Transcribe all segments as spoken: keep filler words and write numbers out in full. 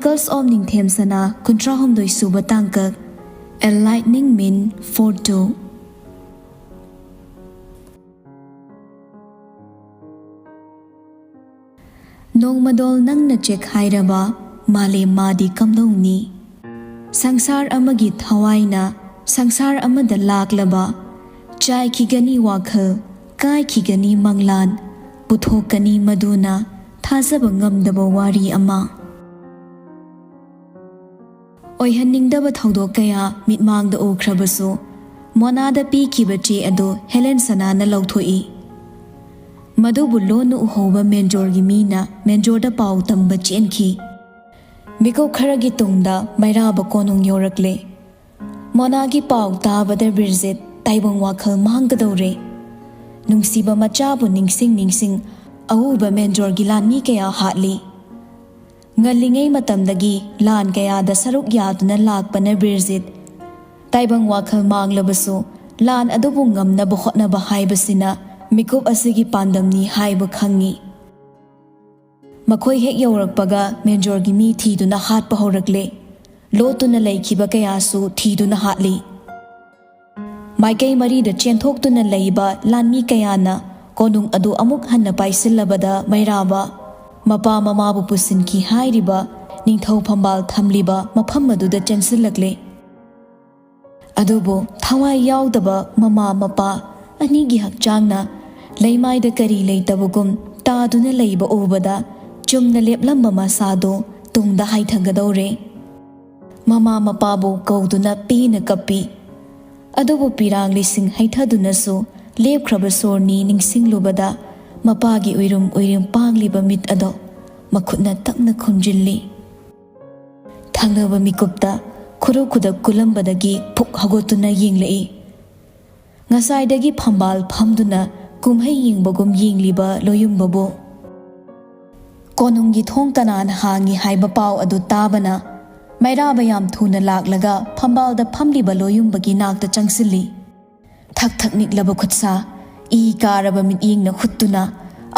Miracles of ꯅꯤꯡꯊꯦꯝ ꯁꯅꯥ, ꯀꯨꯟꯊ꯭ꯔꯥ ꯍꯨꯝꯗꯣꯏ ꯁꯨꯕ ꯇꯥꯡꯀꯛ, Enlightening Mean for Two꯫ ꯅꯣꯡꯃꯗꯣꯜ ꯅꯪꯅ ꯆꯦꯛꯈꯥꯏꯔꯕ ꯃꯥꯂꯦꯝ ꯃꯥꯗꯤ ꯀꯝꯗꯧꯅꯤ? ꯁꯪꯁꯥꯔ ꯑꯃꯒꯤ ꯊꯋꯥꯏꯅ ꯁꯪꯁꯥꯔ ꯑꯃꯗ ꯂꯥꯛꯂꯕ, ꯆꯥꯏꯈꯤꯒꯅꯤ ꯋꯥꯈꯜ, ꯀꯥꯏꯈꯤꯒꯅꯤ ꯃꯪꯂꯥꯟ, ꯄꯨꯊꯣꯛꯀꯅꯤ ꯃꯗꯨꯅ ꯊꯥꯖꯕ ꯉꯝꯗꯕ ꯋꯥꯔꯤ ꯑꯃ꯫ ꯑꯣꯏꯍꯟꯅꯤꯡꯗꯕ ꯊꯧꯗꯣꯛ ꯀꯌꯥ ꯃꯤꯠꯃꯥꯡꯗ ꯎꯈ꯭ꯔꯕꯁꯨ, ꯃꯣꯅꯥꯗ ꯄꯤꯈꯤꯕ ꯆꯦ ꯑꯗꯨ ꯍꯦꯂꯦꯟ ꯁꯅꯥꯅ ꯂꯧꯊꯣꯛꯏ꯫ ꯃꯗꯨꯕꯨ ꯂꯣꯟꯅ ꯎꯍꯧꯕ ꯃꯦꯟꯖꯣꯔꯒꯤ ꯃꯤꯅ ꯃꯦꯟꯖꯣꯔꯗ ꯄꯥꯎ ꯇꯝꯕ ꯆꯦꯟꯈꯤ꯫ ꯃꯤꯀꯨꯞ ꯈꯔꯒꯤ ꯇꯨꯡꯗ ꯃꯩꯔꯥꯕ ꯀꯣꯅꯨꯡ ꯌꯧꯔꯛꯂꯦ꯫ ꯃꯣꯅꯥꯒꯤ ꯄꯥꯎ ꯇꯥꯕꯗ ꯕ꯭ꯔꯤꯖꯤꯠ ꯇꯥꯏꯕꯪ ꯋꯥꯈꯜ ꯃꯥꯡꯒꯗꯧꯔꯦ꯫ ꯅꯨꯡꯁꯤꯕ ꯃꯆꯥꯕꯨ ꯅꯤꯡꯁꯤꯡ ꯅꯤꯡꯁꯤꯡ ꯑꯎꯕ ꯃꯦꯟꯖꯣꯔꯒꯤ ꯂꯥꯟꯃꯤ ꯀꯌꯥ ꯍꯥꯠꯂꯤ꯫ ꯉꯜꯂꯤꯉꯩ ꯃꯇꯝꯗꯒꯤ ꯂꯥꯟ ꯀꯌꯥꯗ ꯁꯔꯨꯛ ꯌꯥꯗꯨꯅ ꯂꯥꯛꯄꯅ ꯕ꯭ꯔꯤꯖꯤꯠ ꯇꯥꯏꯕꯪ ꯋꯥꯈꯜ ꯃꯥꯡꯂꯕꯁꯨ ꯂꯥꯟ ꯑꯗꯨꯕꯨ ꯉꯝꯅꯕ ꯍꯣꯠꯅꯕ ꯍꯥꯏꯕꯁꯤꯅ ꯃꯤꯀꯨꯞ ꯑꯁꯤꯒꯤ ꯄꯥꯟꯗꯝꯅꯤ ꯍꯥꯏꯕ ꯈꯪꯉꯤ꯫ ꯃꯈꯣꯏ ꯍꯦꯛ ꯌꯧꯔꯛꯄꯒ ꯃꯦꯟꯖꯣꯔꯒꯤ ꯃꯤ ꯊꯤꯗꯨꯅ ꯍꯥꯠꯄ ꯍꯧꯔꯛꯂꯦ꯫ ꯂꯣꯠꯇꯨꯅ ꯂꯩꯈꯤꯕ ꯀꯌꯥꯁꯨ ꯊꯤꯗꯨꯅ ꯍꯥꯠꯂꯤ꯫ ꯃꯥꯏꯀꯩ ꯃꯔꯤꯗ ꯆꯦꯟꯊꯣꯛꯇꯨꯅ ꯂꯩꯕ ꯂꯥꯟꯃꯤ ꯀꯌꯥꯅ ꯀꯣꯅꯨꯡ ꯑꯗꯨ ꯑꯃꯨꯛ ꯍꯟꯅ ꯄꯥꯏꯁꯤꯜꯂꯕꯗ ꯃꯩꯔꯥꯕ, ꯃꯄꯥ ꯃꯃꯥꯕꯨ ꯄꯨꯁꯤꯟꯈꯤ ꯍꯥꯏꯔꯤꯕ ꯅꯤꯡꯊꯧ ꯐꯝꯕꯥꯜ ꯊꯝꯂꯤꯕ ꯃꯐꯝ ꯑꯗꯨꯗ ꯆꯦꯟꯁꯤꯜꯂꯛꯂꯦ꯫ ꯑꯗꯨꯕꯨ ꯊꯋꯥꯏ ꯌꯥꯎꯗꯕ ꯃꯃꯥ ꯃꯄꯥ ꯑꯅꯤꯒꯤ ꯍꯛꯆꯥꯡꯅ ꯂꯩꯃꯥꯏꯗ ꯀꯔꯤ ꯂꯩꯇꯕꯒꯨꯝ ꯇꯥꯗꯨꯅ ꯂꯩꯕ ꯎꯕꯗ ꯆꯨꯝꯅ ꯂꯦꯞꯂꯝꯕ ꯃꯁꯥꯗꯨ ꯇꯨꯡꯗ ꯍꯥꯏꯊꯒꯗꯧꯔꯦ꯫ ꯃꯃꯥ ꯃꯄꯥꯕꯨ ꯀꯧꯗꯨꯅ ꯄꯦꯟꯅ ꯀꯞꯄꯤ꯫ ꯑꯗꯨꯕꯨ ꯄꯤꯔꯥꯡ ꯂꯤꯁꯤꯡ ꯍꯩꯊꯗꯨꯅꯁꯨ ꯂꯦꯞꯈ꯭ꯔꯕ ꯁꯣꯔꯅꯤ ꯅꯤꯡꯁꯤꯡꯂꯨꯕꯗ ꯃꯄꯥꯒꯤ ꯎꯏꯔꯨꯝ ꯎꯏꯔꯨꯝ ꯄꯥꯡꯂꯤꯕ ꯃꯤꯠ ꯑꯗꯣ ꯃꯈꯨꯠꯅ ꯇꯞꯅ ꯈꯨꯝꯖꯤꯜꯂꯤ꯫ ꯊꯪꯅꯕ ꯃꯤꯀꯨꯞꯇ ꯈꯨꯔꯨ ꯈꯨꯗꯛ ꯀꯨꯜꯂꯝꯕꯗꯒꯤ ꯐꯨꯛ ꯍꯧꯒꯠꯇꯨꯅ ꯌꯦꯡꯂꯛꯏ꯫ ꯉꯁꯥꯏꯗꯒꯤ ꯐꯝꯕꯥꯜ ꯐꯝꯗꯨꯅ ꯀꯨꯝꯍꯩ ꯌꯦꯡꯕꯒꯨꯝ ꯌꯦꯡꯂꯤꯕ ꯂꯣꯌꯨꯝꯕꯕꯨ꯫ ꯀꯣꯅꯨꯡꯒꯤ ꯊꯣꯡ ꯀꯅꯥꯅ ꯍꯥꯡꯉꯤ ꯍꯥꯏꯕ ꯄꯥꯎ ꯑꯗꯨ ꯇꯥꯕꯅ ꯃꯩꯔꯥꯕ ꯌꯥꯝ ꯊꯨꯅ ꯂꯥꯛꯂꯒ ꯐꯝꯕꯥꯜꯗ ꯐꯝꯂꯤꯕ ꯂꯣꯌꯨꯝꯕꯒꯤ ꯅꯥꯛꯇ ꯆꯪꯁꯤꯜꯂꯤ꯫ ꯊꯛ ꯊꯛ ꯅꯤꯛꯂꯕ ꯈꯨꯠꯁꯥ, ꯏ ꯀꯥꯔꯕ ꯃꯤꯠꯌꯦꯡꯅ ꯍꯨꯠꯇꯨꯅ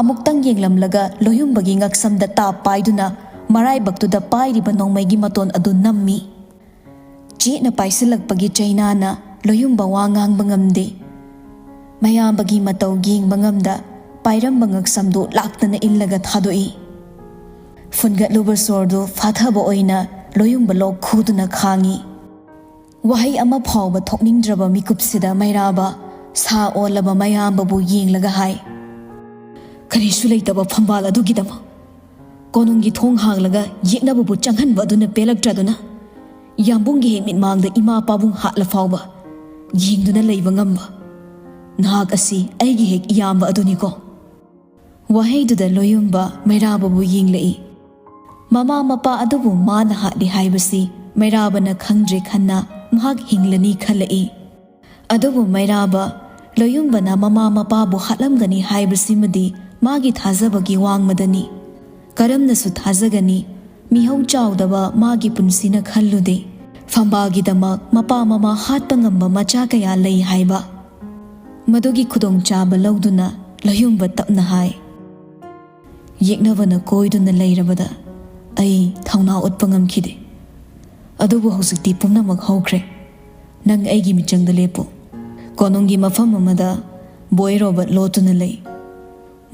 ꯑꯃꯨꯛꯇꯪ ꯌꯦꯡꯂꯝꯂꯒ ꯂꯣꯌꯨꯝꯕꯒꯤ ꯉꯛꯁꯝꯗ ꯇꯥꯞ ꯄꯥꯏꯗꯨꯅ ꯃꯔꯥꯏꯕꯛꯇꯨꯗ ꯄꯥꯏꯔꯤꯕ ꯅꯣꯡꯃꯩꯒꯤ ꯃꯇꯣꯟ ꯑꯗꯨ ꯅꯝꯃꯤ꯫ ꯆꯦꯠꯅ ꯄꯥꯏꯁꯤꯜꯂꯛꯄꯒꯤ ꯆꯩꯅꯥꯅ ꯂꯣꯌꯨꯝꯕ ꯋꯥ ꯉꯥꯡꯕ ꯉꯝꯗꯦ꯫ ꯃꯌꯥꯝꯕꯒꯤ ꯃꯇꯧ ꯌꯦꯡꯕ ꯉꯝꯗ ꯄꯥꯏꯔꯝꯕ ꯉꯛꯁꯝꯗꯨ ꯂꯥꯛꯇꯅ ꯏꯜꯂꯒ ꯊꯥꯗꯣꯛꯏ꯫ ꯐꯨꯟꯒꯠꯂꯨꯕ ꯁꯣꯔꯗꯨ ꯐꯥꯊꯕ ꯑꯣꯏꯅ ꯂꯣꯌꯨꯝꯕ ꯂꯣꯛ ꯈꯨꯗꯨꯅ ꯈꯥꯡꯏ꯫ ꯋꯥꯍꯩ ꯑꯃ ꯐꯥꯎꯕ ꯊꯣꯛꯅꯤꯡꯗ꯭ꯔꯕ ꯃꯤꯀꯨꯞꯁꯤꯗ ꯃꯩꯔꯥꯕ ꯁꯥ ꯑꯣꯜꯂꯕ ꯃꯌꯥꯝꯕꯕꯨ ꯌꯦꯡꯂꯒ ꯍꯥꯏ, "ꯀꯔꯤꯁꯨ ꯂꯩꯇꯕ ꯐꯝꯕꯥꯜ ꯑꯗꯨꯒꯤꯗꯃꯛ ꯀꯣꯅꯨꯡꯒꯤ ꯊꯣꯡ ꯍꯥꯡꯂꯒ ꯌꯦꯛꯅꯕꯕꯨ ꯆꯪꯍꯟꯕ ꯑꯗꯨꯅ ꯄꯦꯜꯂꯛꯇ꯭ꯔꯗꯨꯅ, ꯌꯥꯝꯕꯨꯡꯒꯤ ꯍꯦꯛ ꯃꯤꯠꯃꯥꯡꯗ ꯏꯃꯥ ꯄꯥꯕꯨꯡ ꯍꯥꯠꯂ ꯐꯥꯎꯕ ꯌꯦꯡꯗꯨꯅ ꯂꯩꯕ ꯉꯝꯕ ꯅꯍꯥꯛ ꯑꯁꯤ ꯑꯩꯒꯤ ꯍꯦꯛ ꯏꯌꯥꯝꯕ ꯑꯗꯨꯅꯤꯀꯣ?" ꯋꯥꯍꯩꯗꯨꯗ ꯂꯣꯌꯨꯝꯕ ꯃꯩꯔꯥꯕꯕꯨ ꯌꯦꯡꯂꯛꯏ꯫ ꯃꯃꯥ ꯃꯄꯥ ꯑꯗꯨꯕꯨ ꯃꯥꯅ ꯍꯥꯠꯂꯤ ꯍꯥꯏꯕꯁꯤ ꯃꯩꯔꯥꯕꯅ ꯈꯪꯗ꯭ꯔꯦ ꯈꯟꯅ ꯃꯍꯥꯛ ꯍꯤꯡꯂꯅꯤ ꯈꯜꯂꯛꯏ꯫ ꯑꯗꯨꯕꯨ ꯃꯩꯔꯥꯕ ꯂꯣꯌꯨꯝꯕꯅ ꯃꯃꯥ ꯃꯄꯥꯕꯨ ꯍꯥꯠꯂꯝꯒꯅꯤ ꯍꯥꯏꯕꯁꯤꯃꯗꯤ ꯃꯥꯒꯤ ꯊꯥꯖꯕꯒꯤ ꯋꯥꯡꯃꯗꯅꯤ꯫ ꯀꯔꯝꯅꯁꯨ ꯊꯥꯖꯒꯅꯤ? ꯃꯤꯍꯧ ꯆꯥꯎꯗꯕ ꯃꯥꯒꯤ ꯄꯨꯟꯁꯤꯅ ꯈꯜꯂꯨꯗꯦ꯫ ꯐꯝꯕꯥꯜꯒꯤꯗꯃꯛ ꯃꯄꯥ ꯃꯃꯥ ꯍꯥꯠꯄ ꯉꯝꯕ ꯃꯆꯥ ꯀꯌꯥ ꯂꯩ ꯍꯥꯏꯕ꯫ ꯃꯗꯨꯒꯤ ꯈꯨꯗꯣꯡꯆꯥꯕ ꯂꯧꯗꯨꯅ ꯂꯣꯌꯨꯝꯕ ꯇꯞꯅ ꯍꯥꯏ, "ꯌꯦꯛꯅꯕꯅ ꯀꯣꯏꯗꯨꯅ ꯂꯩꯔꯕꯗ ꯑꯩ ꯊꯧꯅꯥ ꯎꯠꯄ ꯉꯝꯈꯤꯗꯦ꯫ ꯑꯗꯨꯕꯨ ꯍꯧꯖꯤꯛꯇꯤ ꯄꯨꯝꯅꯃꯛ ꯍꯧꯈ꯭ꯔꯦ꯫ ꯅꯪ ꯑꯩꯒꯤ ꯃꯤꯆꯪꯗ ꯂꯦꯞꯄꯨ꯫ ꯀꯣꯅꯨꯡꯒꯤ ꯃꯐꯝ ꯑꯃꯗ ꯕꯣꯏ ꯔꯣꯕꯔꯠ ꯂꯣꯠꯇꯨꯅ ꯂꯩ꯫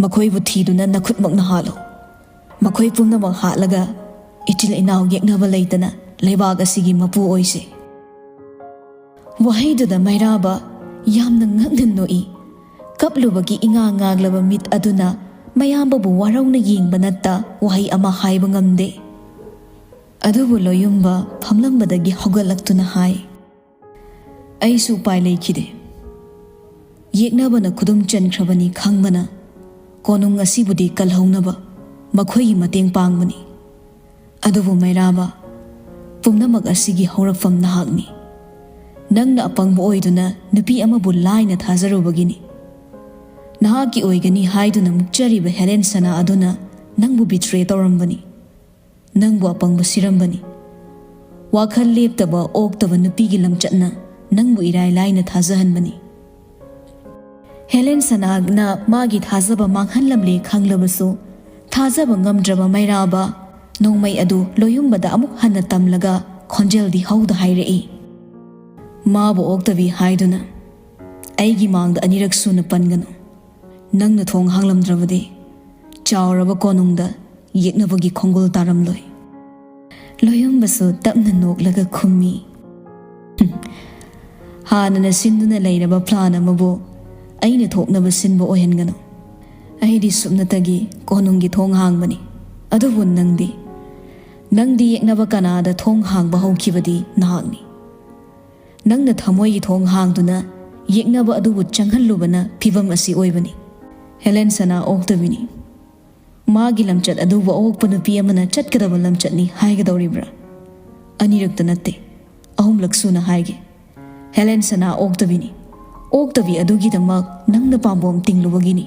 ꯃꯈꯣꯏꯕꯨ ꯊꯤꯗꯨꯅ ꯅꯈꯨꯠꯃꯛꯅ ꯍꯥꯠꯂꯨ꯫ ꯃꯈꯣꯏ ꯄꯨꯝꯅꯃꯛ ꯍꯥꯠꯂꯒ ꯏꯆꯤꯜ ꯏꯅꯥꯎ ꯌꯦꯛꯅꯕ ꯂꯩꯇꯅ ꯂꯩꯕꯥꯛ ꯑꯁꯤꯒꯤ ꯃꯄꯨ ꯑꯣꯏꯁꯤ꯫" ꯋꯥꯍꯩꯗꯨꯗ ꯃꯩꯔꯥꯕ ꯌꯥꯝꯅ ꯉꯛꯅ ꯅꯣꯛꯏ꯫ ꯀꯞꯂꯨꯕꯒꯤ ꯏꯉꯥꯡ ꯉꯥꯡꯂꯕ ꯃꯤꯠ ꯑꯗꯨꯅ ꯃꯌꯥꯝꯕꯕꯨ ꯋꯥꯔꯧꯅ ꯌꯦꯡꯕ ꯅꯠꯇ ꯋꯥꯍꯩ ꯑꯃ ꯍꯥꯏꯕ ꯉꯝꯗꯦ꯫ ꯑꯗꯨꯕꯨ ꯂꯣꯌꯨꯝꯕ ꯐꯝꯂꯝꯕꯗꯒꯤ ꯍꯧꯒꯠꯂꯛꯇꯨꯅ ꯍꯥꯏ, "ꯑꯩꯁꯨ ꯎꯄꯥꯏ ꯂꯩꯈꯤꯗꯦ꯫ ꯌꯦꯛꯅꯕꯅ ꯈꯨꯗꯨꯝ ꯆꯟꯈ꯭ꯔꯕꯅꯤ ꯈꯪꯕꯅ ꯀꯣꯅꯨꯡ ꯑꯁꯤꯕꯨꯗꯤ ꯀꯜꯍꯧꯅꯕ ꯃꯈꯣꯏꯒꯤ ꯃꯇꯦꯡ ꯄꯥꯡꯕꯅꯤ꯫ ꯑꯗꯨꯕꯨ ꯃꯩꯔꯥꯕ, ꯄꯨꯝꯅꯃꯛ ꯑꯁꯤꯒꯤ ꯍꯧꯔꯛꯐꯝ ꯅꯍꯥꯛꯅꯤ꯫ ꯅꯪꯅ ꯑꯄꯪꯕ ꯑꯣꯏꯗꯨꯅ ꯅꯨꯄꯤ ꯑꯃꯕꯨ ꯂꯥꯏꯅ ꯊꯥꯖꯔꯨꯕꯒꯤꯅꯤ꯫ ꯅꯍꯥꯛꯀꯤ ꯑꯣꯏꯒꯅꯤ ꯍꯥꯏꯗꯨꯅ ꯃꯨꯛꯆꯔꯤꯕ ꯍꯦꯂꯦꯟ ꯁꯅꯥ ꯑꯗꯨꯅ ꯅꯪꯕꯨ ꯕꯤꯇ꯭ꯔꯦ ꯇꯧꯔꯝꯕꯅꯤ꯫ ꯅꯪꯕꯨ ꯑꯄꯪꯕ ꯁꯤꯔꯝꯕꯅꯤ꯫ ꯋꯥꯈꯜ ꯂꯦꯞꯇꯕ ꯑꯣꯛꯇꯕ ꯅꯨꯄꯤꯒꯤ ꯂꯝꯆꯠꯅ ꯅꯪꯕꯨ ꯏꯔꯥꯏ ꯂꯥꯏꯅ ꯊꯥꯖꯍꯟꯕꯅꯤ꯫" ꯍꯦꯂꯦꯟ ꯁꯅꯥꯅ ꯃꯥꯒꯤ ꯊꯥꯖꯕ ꯃꯥꯡꯍꯜꯂꯝꯂꯦ ꯈꯪꯂꯕꯁꯨ, ꯊꯥꯖꯕ ꯉꯝꯗ꯭ꯔꯕ ꯃꯩꯔꯥꯕ ꯅꯣꯡꯃꯩ ꯑꯗꯨ ꯂꯣꯌꯨꯝꯕꯗ ꯑꯃꯨꯛ ꯍꯟꯅ ꯇꯝꯂꯒ ꯈꯣꯟꯖꯦꯜꯗꯤ ꯍꯧꯗ ꯍꯥꯏꯔꯛꯏ, "ꯃꯥꯕꯨ ꯑꯣꯛꯇꯕꯤ ꯍꯥꯏꯗꯨꯅ ꯑꯩꯒꯤ ꯃꯥꯡꯗ ꯑꯅꯤꯔꯛ ꯁꯨꯅ ꯄꯟꯒꯅꯨ꯫ ꯅꯪꯅ ꯊꯣꯡ ꯍꯥꯡꯂꯝꯗ꯭ꯔꯕꯗꯤ ꯆꯥꯎꯔꯕ ꯀꯣꯅꯨꯡꯗ ꯌꯦꯛꯅꯕꯒꯤ ꯈꯣꯡꯒꯨꯜ ꯇꯥꯔꯝꯂꯣꯏ꯫" ꯂꯣꯌꯨꯝꯕꯁꯨ ꯇꯞꯅ ꯅꯣꯛꯂꯒ ꯈꯨꯝꯃꯤ, "ꯍꯥꯟꯅꯅ ꯁꯤꯟꯗꯨꯅ ꯂꯩꯔꯕ ꯄ꯭ꯂꯥꯟ ꯑꯃꯕꯨ ꯑꯩꯅ ꯊꯣꯛꯅꯕ ꯁꯤꯟꯕ ꯑꯣꯏꯍꯟꯒꯅꯨ꯫ ꯑꯩꯗꯤ ꯁꯨꯞꯅꯇꯒꯤ ꯀꯣꯅꯨꯡꯒꯤ ꯊꯣꯡ ꯍꯥꯡꯕꯅꯤ꯫ ꯑꯗꯨꯕꯨ ꯅꯪꯗꯤ, ꯅꯪꯗꯤ ꯌꯦꯛꯅꯕ ꯀꯅꯥꯗ ꯊꯣꯡ ꯍꯥꯡꯕ ꯍꯧꯈꯤꯕꯗꯤ ꯅꯍꯥꯛꯅꯤ꯫ ꯅꯪꯅ ꯊꯃꯣꯏꯒꯤ ꯊꯣꯡ ꯍꯥꯡꯗꯨꯅ ꯌꯦꯛꯅꯕ ꯑꯗꯨꯕꯨ ꯆꯪꯍꯜꯂꯨꯕꯅ ꯐꯤꯚꯝ ꯑꯁꯤ ꯑꯣꯏꯕꯅꯤ꯫" ꯍꯦꯂꯦꯟ ꯁꯅꯥ ꯑꯣꯛꯇꯕꯤꯅꯤ꯫ ꯃꯥꯒꯤ ꯂꯝꯆꯠ ꯑꯗꯨꯕꯨ ꯑꯑꯣꯛꯄ ꯅꯨꯄꯤ ꯑꯃꯅ ꯆꯠꯀꯗꯕ ꯂꯝꯆꯠꯅꯤ ꯍꯥꯏꯒꯗꯧꯔꯤꯕ꯭ꯔꯥ? ꯑꯅꯤꯔꯛꯇ ꯅꯠꯇꯦ, ꯑꯍꯨꯝꯂꯛ ꯁꯨꯅ ꯍꯥꯏꯒꯦ꯫ ꯍꯦꯂꯦꯟ ꯁꯅꯥ ꯑꯣꯛꯇꯕꯤꯅꯤ꯫ ꯑꯣꯛꯇꯕꯤ ꯑꯗꯨꯒꯤꯗꯃꯛ ꯅꯪꯅ ꯄꯥꯝꯕꯣꯝ ꯇꯤꯡꯂꯨꯕꯒꯤꯅꯤ꯫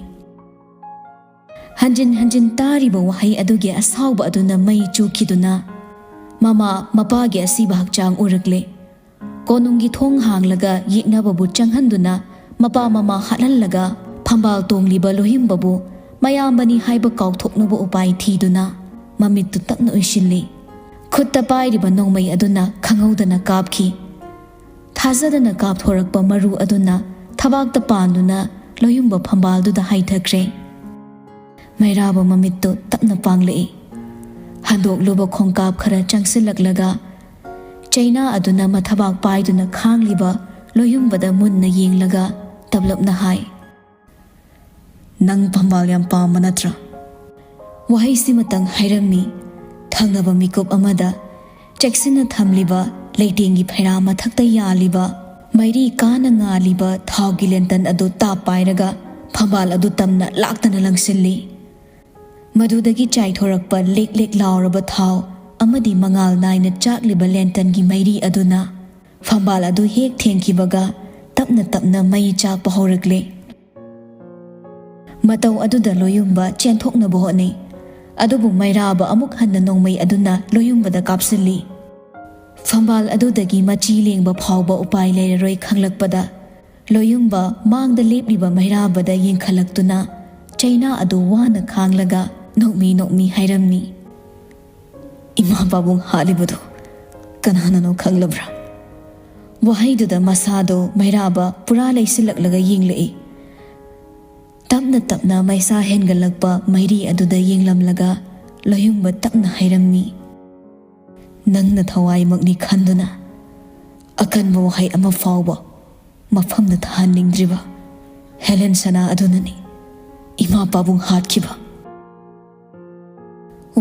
ꯍꯟꯖꯤꯟ ꯍꯟꯖꯤꯟ ꯇꯥꯔꯤꯕ ꯋꯥꯍꯩ ꯑꯗꯨꯒꯤ ꯑꯁꯥꯎꯕ ꯑꯗꯨꯅ ꯃꯩ ꯆꯨꯈꯤꯗꯨꯅ ꯃꯃꯥ ꯃꯄꯥꯒꯤ ꯑꯁꯤꯕ ꯍꯛꯆꯥꯡ ꯎꯔꯛꯂꯦ꯫ ꯀꯣꯅꯨꯡꯒꯤ ꯊꯣꯡ ꯍꯥꯡꯂꯒ ꯌꯦꯛꯅꯕꯕꯨ ꯆꯪꯍꯟꯗꯨꯅ ꯃꯄꯥ ꯃꯃꯥ ꯍꯥꯠꯍꯜꯂꯒ ꯐꯝꯕꯥꯜ ꯇꯣꯡꯂꯤꯕ ꯂꯣꯍꯤꯝꯕꯕꯨ ꯃꯌꯥꯝꯕꯅꯤ ꯍꯥꯏꯕ ꯀꯥꯎꯊꯣꯛꯅꯕ ꯎꯄꯥꯏ ꯊꯤꯗꯨꯅ ꯃꯃꯤꯠꯇꯨ ꯇꯞꯅ ꯎꯏꯁꯤꯜꯂꯤ꯫ ꯈꯨꯠꯇ ꯄꯥꯏꯔꯤꯕ ꯅꯣꯡꯃꯩ ꯑꯗꯨꯅ ꯈꯪꯍꯧꯗꯅ ꯀꯥꯞꯈꯤ꯫ ꯊꯥꯖꯗꯅ ꯀꯥꯞꯊꯣꯔꯛꯄ ꯃꯔꯨ ꯑꯗꯨꯅ ꯊꯕꯥꯛꯇ ꯄꯥꯟꯗꯨꯅ ꯂꯣꯌꯨꯝꯕ ꯐꯝꯕꯥꯜꯗꯨꯗ ꯍꯥꯏꯊꯈ꯭ꯔꯦ꯫ ꯃꯩꯔꯥꯕ ꯃꯃꯤꯠꯇꯨ ꯇꯞꯅ ꯄꯥꯡꯂꯛꯏ꯫ ꯍꯟꯗꯣꯛꯂꯨꯕ ꯈꯣꯡꯀꯥꯞ ꯈꯔ ꯆꯪꯁꯤꯜꯂꯛꯂꯒ ꯆꯩꯅꯥ ꯑꯗꯨꯅ ꯃꯊꯕꯥꯛ ꯄꯥꯏꯗꯨꯅ ꯈꯥꯡꯂꯤꯕ ꯂꯣꯌꯨꯝꯕꯗ ꯃꯨꯟꯅ ꯌꯦꯡꯂꯒ ꯇꯞꯂꯞꯅ ꯍꯥꯏ, "ꯅꯪ ꯐꯝꯕꯥꯜ ꯌꯥꯝ ꯄꯥꯝꯕ ꯅꯠꯇ꯭ꯔꯥ?" ꯋꯥꯍꯩꯁꯤꯃꯇꯪ ꯍꯥꯏꯔꯝꯃꯤ꯫ ꯊꯪꯅꯕ ꯃꯤꯀꯨꯞ ꯑꯃꯗ ꯆꯦꯛꯁꯤꯟꯅ ꯊꯝꯂꯤꯕ ꯂꯩꯇꯦꯡꯒꯤ ꯐꯩꯔꯥ ꯃꯊꯛꯇ ꯌꯥꯜꯂꯤꯕ ꯃꯩꯔꯤ ꯀꯥꯅ ꯉꯥꯜꯂꯤꯕ ꯊꯥꯎꯒꯤ ꯂꯦꯟꯇꯟ ꯑꯗꯨ ꯇꯥꯞ ꯄꯥꯏꯔꯒ ꯐꯝꯕꯥꯜ ꯑꯗꯨ ꯇꯝꯅ ꯂꯥꯛꯇꯅ ꯂꯪꯁꯤꯜꯂꯤ꯫ ꯃꯗꯨꯗꯒꯤ ꯆꯥꯏꯊꯣꯔꯛꯄ ꯂꯦꯛ ꯂꯦꯛ ꯂꯥꯎꯔꯕ ꯊꯥꯎ ꯑꯃꯗꯤ ꯃꯉꯥꯜ ꯅꯥꯏꯅ ꯆꯥꯛꯂꯤꯕ ꯂꯦꯟꯇꯟꯒꯤ ꯃꯩꯔꯤ ꯑꯗꯨꯅ ꯐꯝꯕꯥꯜ ꯑꯗꯨ ꯍꯦꯛ ꯊꯦꯡꯈꯤꯕꯒ ꯇꯞꯅ ꯇꯞꯅ ꯃꯩ ꯆꯥꯛꯄ ꯍꯧꯔꯛꯂꯦ꯫ ꯃꯇꯧ ꯑꯗꯨꯗ ꯂꯣꯌꯨꯝꯕ ꯆꯦꯟꯊꯣꯛꯅꯕ ꯍꯣꯠꯅꯩ꯫ ꯑꯗꯨꯕꯨ ꯃꯩꯔꯥꯕ ꯑꯃꯨꯛ ꯍꯟꯅ ꯅꯣꯡꯃꯩ ꯑꯗꯨꯅ ꯂꯣꯌꯨꯝꯕꯗ ꯀꯥꯞꯁꯤꯜꯂꯤ꯫ ꯐꯝꯕꯥꯜ ꯑꯗꯨꯗꯒꯤ ꯃꯆꯤ ꯂꯦꯡꯕ ꯐꯥꯎꯕ ꯎꯄꯥꯏ ꯂꯩꯔꯔꯣꯏ ꯈꯪꯂꯛꯄꯗ ꯂꯣꯌꯨꯝꯕ ꯃꯥꯡꯗ ꯂꯦꯞꯂꯤꯕ ꯃꯩꯔꯥꯕꯗ ꯌꯦꯡꯈꯠꯂꯛꯇꯨꯅ ꯆꯩꯅꯥ ꯑꯗꯨ ꯋꯥꯅ ꯈꯥꯡꯂꯒ ꯅꯣꯛꯃꯤ ꯅꯣꯛꯃꯤ ꯍꯥꯏꯔꯝꯃꯤ, "ꯏꯃꯥ ꯄꯥꯕꯨꯡ ꯍꯥꯠꯂꯤꯕꯗꯨ ꯀꯅꯥꯅꯅꯣ ꯈꯪꯂꯕ꯭ꯔꯥ?" ꯋꯥꯍꯩꯗꯨꯗ ꯃꯁꯥꯗꯣ ꯃꯩꯔꯥꯕ ꯄꯨꯔꯥ ꯂꯩꯁꯤꯜꯂꯛꯂꯒ ꯌꯦꯡꯂꯛꯏ꯫ ꯇꯞꯅ ꯇꯞꯅ ꯃꯩꯁꯥ ꯍꯦꯟꯒꯠꯂꯛꯄ ꯃꯩꯔꯤ ꯑꯗꯨꯗ ꯌꯦꯡꯂꯝꯂꯒ ꯂꯣꯌꯨꯝꯕ ꯇꯞꯅ ꯍꯥꯏꯔꯝꯃꯤ, "ꯅꯪꯅ ꯊꯋꯥꯏꯃꯛꯅꯤ ꯈꯟꯗꯨꯅ ꯑꯀꯟꯕ ꯋꯥꯍꯩ ꯑꯃ ꯐꯥꯎꯕ ꯃꯐꯝꯗ ꯊꯥꯍꯟꯅꯤꯡꯗ꯭ꯔꯤꯕ ꯍꯦꯂꯦꯟ ꯁꯅꯥ ꯑꯗꯨꯅꯅꯤ ꯏꯃꯥ ꯄꯥꯕꯨꯡ ꯍꯥꯠꯈꯤꯕ꯫"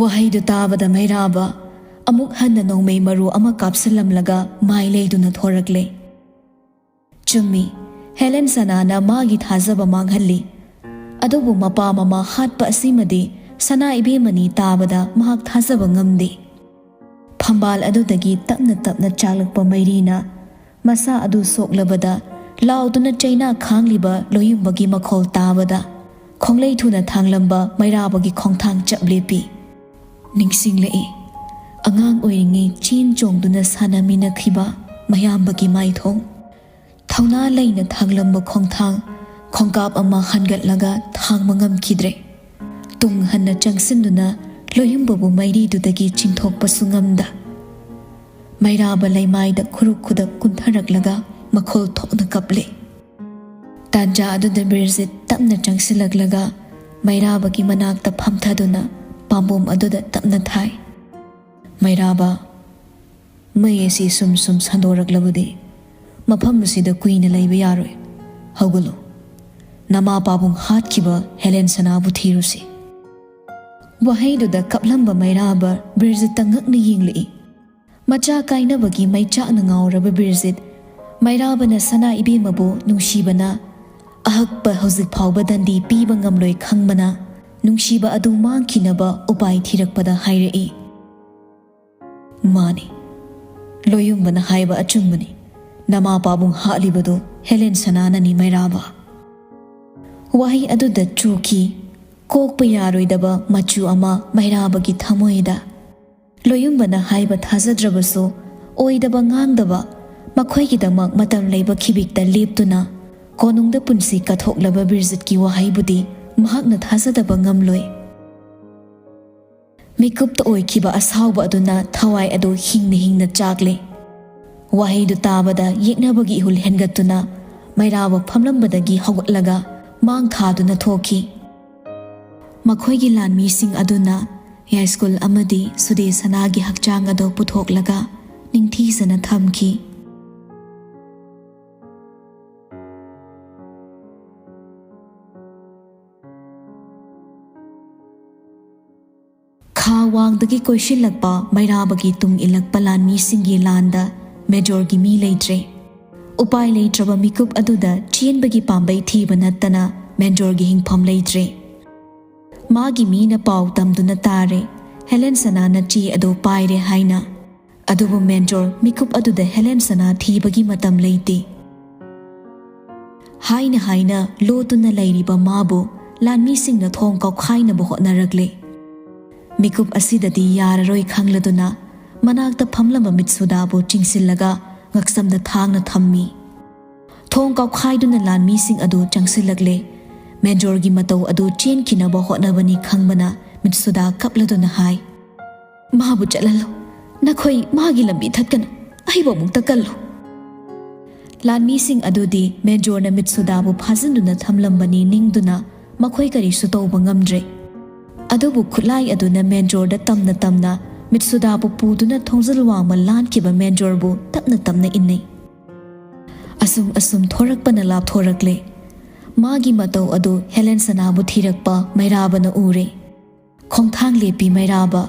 ꯋꯥꯍꯩꯗꯨ ꯇꯥꯕꯗ ꯃꯩꯔꯥꯕ ꯑꯃꯨꯛ ꯍꯟꯅ ꯅꯣꯡꯃꯩ ꯃꯔꯨ ꯑꯃ ꯀꯥꯞꯁꯤꯜꯂꯝꯂꯒ ꯃꯥꯏ ꯂꯩꯗꯨꯅ ꯊꯣꯔꯛꯂꯦ꯫ ꯆꯨꯝꯃꯤ, ꯍꯦꯂꯦꯟ ꯁꯅꯥꯅ ꯃꯥꯒꯤ ꯊꯥꯖꯕ ꯃꯥꯡꯍꯜꯂꯤ꯫ ꯑꯗꯨꯕꯨ ꯃꯄꯥ ꯃꯃꯥ ꯍꯥꯠꯄ ꯑꯁꯤꯃꯗꯤ ꯁꯅꯥ ꯏꯕꯦꯝꯃꯅꯤ ꯇꯥꯕꯗ ꯃꯍꯥꯛ ꯊꯥꯖꯕ ꯉꯝꯗꯦ꯫ ꯐꯝꯕꯥꯜ ꯑꯗꯨꯗꯒꯤ ꯇꯞꯅ ꯇꯞꯅ ꯆꯥꯛꯂꯛꯄ ꯃꯩꯔꯤꯅ ꯃꯁꯥ ꯑꯗꯨ ꯁꯣꯛꯂꯕꯗ ꯂꯥꯎꯗꯨꯅ ꯆꯩꯅꯥ ꯈꯥꯡꯂꯤꯕ ꯂꯣꯌꯨꯝꯕꯒꯤ ꯃꯈꯣꯜ ꯇꯥꯕꯗ ꯈꯣꯡꯂꯩ ꯊꯨꯅ ꯊꯥꯡꯂꯝꯕ ꯃꯩꯔꯥꯕꯒꯤ ꯈꯣꯡꯊꯥꯡ ꯆꯞ ꯂꯦꯞꯄꯤ꯫ ꯅꯤꯡꯁꯤꯡꯂꯛꯏ, ꯑꯉꯥꯡ ꯑꯣꯏꯔꯤꯉꯩ ꯆꯦꯟ ꯆꯣꯡꯗꯨꯅ ꯁꯥꯟꯅꯃꯤꯟꯅꯈꯤꯕ ꯃꯌꯥꯝꯕꯒꯤ ꯃꯥꯏꯊꯣꯡ꯫ ꯊꯧꯅꯥ ꯂꯩꯅ ꯊꯥꯡꯂꯝꯕ ꯈꯣꯡꯊꯥꯡ, ꯈꯣꯡꯀꯥꯞ ꯑꯃ ꯍꯟꯒꯠꯂꯒ ꯊꯥꯡꯕ ꯉꯝꯈꯤꯗ꯭ꯔꯦ꯫ ꯇꯨꯡ ꯍꯟꯅ ꯆꯪꯁꯤꯟꯗꯨꯅ ꯂꯣꯌꯨꯝꯕꯕꯨ ꯃꯩꯔꯤꯗꯨꯗꯒꯤ ꯆꯤꯡꯊꯣꯛꯄꯁꯨ ꯉꯝꯗ, ꯃꯩꯔꯥꯕ ꯂꯩꯃꯥꯏꯗ ꯈꯨꯔꯨꯛ ꯈꯨꯗꯛ ꯀꯨꯟꯊꯔꯛꯂꯒ ꯃꯈꯣꯜ ꯊꯣꯛꯅ ꯀꯞꯂꯦ꯫ ꯇꯥꯟꯖꯥ ꯑꯗꯨꯗ ꯕꯤꯔꯖꯤꯠ ꯇꯞꯅ ꯆꯪꯁꯤꯜꯂꯛꯂꯒ ꯃꯩꯔꯥꯕꯒꯤ ꯃꯅꯥꯛꯇ ꯐꯝꯊꯗꯨꯅ ꯄꯥꯝꯕꯣꯝ ꯑꯗꯨꯗ ꯇꯞꯅ ꯊꯥꯏ꯫ "ꯃꯩꯔꯥꯕ, ꯃꯩ ꯑꯁꯤ ꯁꯨꯝ ꯁꯨꯝ ꯁꯟꯗꯣꯔꯛꯂꯕꯗꯤ ꯃꯐꯝ ꯑꯁꯤꯗ ꯀꯨꯏꯅ ꯂꯩꯕ ꯌꯥꯔꯣꯏ꯫ ꯍꯧꯒꯠꯂꯨ, ꯅꯃꯥ ꯄꯥꯕꯨꯡ ꯍꯥꯠꯈꯤꯕ ꯍꯦꯂꯦꯟ ꯁꯅꯥꯕꯨ ꯊꯤꯔꯨꯁꯤ꯫" ꯋꯥꯍꯩꯗꯨꯗ ꯀꯞꯂꯝꯕ ꯃꯩꯔꯥꯕ ꯕꯤꯔꯖꯤꯠꯇ ꯉꯛꯅ ꯌꯦꯡꯂꯛꯏ꯫ ꯃꯆꯥ ꯀꯥꯏꯅꯕꯒꯤ ꯃꯩꯆꯥꯛꯅ ꯉꯥꯎꯔꯕ ꯕꯤꯔꯖꯤꯠ ꯃꯩꯔꯥꯕꯅ ꯁꯅꯥ ꯏꯕꯦꯝꯃꯕꯨ ꯅꯨꯡꯁꯤꯕꯅ ꯑꯍꯛꯄ ꯍꯧꯖꯤꯛ ꯐꯥꯎꯕ ꯗꯟꯗꯤ ꯄꯤꯕ ꯉꯝꯂꯣꯏ ꯈꯪꯕꯅ ꯅꯨꯡꯁꯤꯕ ꯑꯗꯨ ꯃꯥꯡꯈꯤꯅꯕ ꯎꯄꯥꯏ ꯊꯤꯔꯛꯄꯗ ꯍꯥꯏꯔꯛꯏ, "ꯃꯥꯅꯤ, ꯂꯣꯌꯨꯝꯕꯅ ꯍꯥꯏꯕ ꯑꯆꯨꯝꯕꯅꯤ꯫ ꯅꯃꯥ ꯄꯥꯕꯨꯡ ꯍꯥꯠꯂꯤꯕꯗꯨ ꯍꯦꯂꯦꯟ ꯁꯅꯥꯅꯅꯤ ꯃꯩꯔꯥꯕ꯫" ꯋꯥꯍꯩ ꯑꯗꯨꯗ ꯆꯨꯈꯤ ꯀꯣꯛꯄ ꯌꯥꯔꯣꯏꯗꯕ ꯃꯆꯨ ꯑꯃ ꯃꯩꯔꯥꯕꯒꯤ ꯊꯃꯣꯏꯗ꯫ ꯂꯣꯌꯨꯝꯕꯅ ꯍꯥꯏꯕ ꯊꯥꯖꯗ꯭ꯔꯕꯁꯨ, ꯑꯣꯏꯗꯕ ꯉꯥꯡꯗꯕ, ꯃꯈꯣꯏꯒꯤꯗꯃꯛ ꯃꯇꯝ ꯂꯩꯕ ꯈꯤꯕꯤꯛꯇ ꯂꯦꯞꯇꯨꯅ ꯀꯣꯅꯨꯡꯗ ꯄꯨꯟꯁꯤ ꯀꯠꯊꯣꯛꯂꯕ ꯕꯤꯔꯖꯤꯠꯀꯤ ꯋꯥꯍꯩꯕꯨꯗꯤ ꯃꯍꯥꯛꯅ ꯊꯥꯖꯗꯕ ꯉꯝꯂꯣꯏ꯫ ꯃꯤꯀꯨꯞꯇ ꯑꯣꯏꯈꯤꯕ ꯑꯁꯥꯎꯕ ꯑꯗꯨꯅ ꯊꯋꯥꯏ ꯑꯗꯨ ꯍꯤꯡꯅ ꯍꯤꯡꯅ ꯆꯥꯛꯂꯦ꯫ ꯋꯥꯍꯩꯗꯨ ꯇꯥꯕꯗ ꯌꯦꯛꯅꯕꯒꯤ ꯏꯍꯨꯜ ꯍꯦꯟꯒꯠꯇꯨꯅ ꯃꯩꯔꯥꯕ ꯐꯝꯂꯝꯕꯗꯒꯤ ꯍꯧꯒꯠꯂꯒ ꯃꯥꯡ ꯊꯥꯗꯨꯅ ꯊꯣꯛꯈꯤ꯫ ꯃꯈꯣꯏꯒꯤ ꯂꯥꯟꯃꯤꯁꯤꯡ ꯑꯗꯨꯅ ꯌꯥꯏꯁ꯭ꯀꯨꯜ ꯑꯃꯗꯤ ꯁꯨꯗꯦꯁꯅꯥꯒꯤ ꯍꯛꯆꯥꯡ ꯑꯗꯨ ꯄꯨꯊꯣꯛꯂꯒ ꯅꯤꯡꯊꯤꯖꯅ ꯊꯝꯈꯤ꯫ ꯈꯥ ꯋꯥꯡꯗꯒꯤ ꯀꯣꯏꯁꯤꯜꯂꯛꯄ ꯃꯩꯔꯥꯕꯒꯤ ꯇꯨꯡ ꯏꯜꯂꯛꯄ ꯂꯥꯟꯃꯤꯁꯤꯡꯒꯤ ꯂꯥꯟꯗ ꯃꯦꯖꯣꯔꯒꯤ ꯃꯤ ꯂꯩꯇ꯭ꯔꯦ꯫ ꯎꯄꯥꯏ ꯂꯩꯇ꯭ꯔꯕ ꯃꯤꯀꯨꯞ ꯑꯗꯨꯗ ꯆꯦꯟꯕꯒꯤ ꯄꯥꯝꯕꯩ ꯊꯤꯕ ꯅꯠꯇꯅ ꯃꯦꯖꯣꯔꯒꯤ ꯍꯤꯡꯐꯝ ꯂꯩꯇ꯭ꯔꯦ꯫ ꯃꯥꯒꯤ ꯃꯤꯅ ꯄꯥꯎ ꯇꯝꯗꯨꯅ ꯇꯥꯔꯦ, ꯍꯦꯂꯦꯟ ꯁꯅꯥꯅ ꯆꯦ ꯑꯗꯨ ꯄꯥꯏꯔꯦ ꯍꯥꯏꯅ꯫ ꯑꯗꯨꯕꯨ ꯃꯦꯖꯣꯔ ꯃꯤꯀꯨꯞ ꯑꯗꯨꯗ ꯍꯦꯂꯦꯟ ꯁꯅꯥ ꯊꯤꯕꯒꯤ ꯃꯇꯝ ꯂꯩꯇꯦ꯫ ꯍꯥꯏꯅ ꯍꯥꯏꯅ ꯂꯣꯠꯇꯨꯅ ꯂꯩꯔꯤꯕ ꯃꯥꯕꯨ ꯂꯥꯟꯃꯤꯁꯤꯡꯅ ꯊꯣꯡ ꯀꯥꯎꯈꯥꯏꯅꯕ ꯍꯣꯠꯅꯔꯛꯂꯦ꯫ ꯃꯤꯀꯨꯞ ꯑꯁꯤꯗꯗꯤ ꯌꯥꯔꯔꯣꯏ ꯈꯪꯂꯗꯨꯅ ꯃꯅꯥꯛꯇ ꯐꯝꯂꯝꯕ ꯃꯤꯠꯁꯨꯗꯥꯕꯨ ꯆꯤꯡꯁꯤꯜꯂꯒ ꯉꯛꯁꯝꯗ ꯊꯥꯡꯅ ꯊꯝꯃꯤ꯫ ꯊꯣꯡ ꯀꯥꯎꯈꯥꯏꯗꯨꯅ ꯂꯥꯟꯃꯤꯁꯤꯡ ꯑꯗꯨ ꯆꯪꯁꯤꯜꯂꯛꯂꯦ꯫ ꯃꯦꯖꯣꯔꯒꯤ ꯃꯇꯧ ꯑꯗꯨ ꯆꯦꯟꯈꯤꯅꯕ ꯍꯣꯠꯅꯕꯅꯤ ꯈꯪꯕꯅ ꯃꯤꯠꯁꯨꯗꯥ ꯀꯞꯂꯗꯨꯅ ꯍꯥꯏ, "ꯃꯥꯕꯨ ꯆꯠꯍꯜꯂꯨ꯫ ꯅꯈꯣꯏ ꯃꯥꯒꯤ ꯂꯝꯕꯤ ꯊꯠꯀꯅꯨ꯫ ꯑꯩꯕꯨ ꯑꯃꯨꯛꯇ ꯀꯜꯂꯨ꯫" ꯂꯥꯟꯃꯤꯁꯤꯡ ꯑꯗꯨꯗꯤ ꯃꯦꯖꯣꯔꯅ ꯃꯤꯠꯁꯨꯗꯥꯕꯨ ꯐꯥꯖꯤꯟꯗꯨꯅ ꯊꯝꯂꯝꯕꯅꯤ ꯅꯤꯡꯗꯨꯅ ꯃꯈꯣꯏ ꯀꯔꯤꯁꯨ ꯇꯧꯕ ꯉꯝꯗ꯭ꯔꯦ꯫ ꯑꯗꯨꯕꯨ ꯈꯨꯠꯂꯥꯏ ꯑꯗꯨꯅ ꯃꯦꯖꯣꯔꯗ ꯇꯝꯅ ꯇꯝꯅ ꯃꯤꯠꯁꯨꯗꯥꯕꯨ ꯄꯨꯗꯨꯅ ꯊꯣꯡꯖꯤꯜ ꯋꯥꯡꯃ ꯂꯥꯟꯈꯤꯕ ꯃꯦꯖꯣꯔꯕꯨ ꯇꯞꯅ ꯇꯞꯅ ꯏꯟꯅꯩ꯫ ꯑꯁꯨꯝ ꯑꯁꯨꯝ ꯊꯣꯔꯛꯄꯅ ꯂꯥꯞꯊꯣꯔꯛꯂꯦ꯫ ꯃꯥꯒꯤ ꯃꯇꯧ ꯑꯗꯨ ꯍꯦꯂꯦꯟ ꯁꯅꯥꯕꯨ ꯊꯤꯔꯛꯄ ꯃꯩꯔꯥꯕꯅ ꯎꯔꯦ꯫ ꯈꯣꯡꯊꯥꯡ ꯂꯦꯞꯄꯤ ꯃꯩꯔꯥꯕ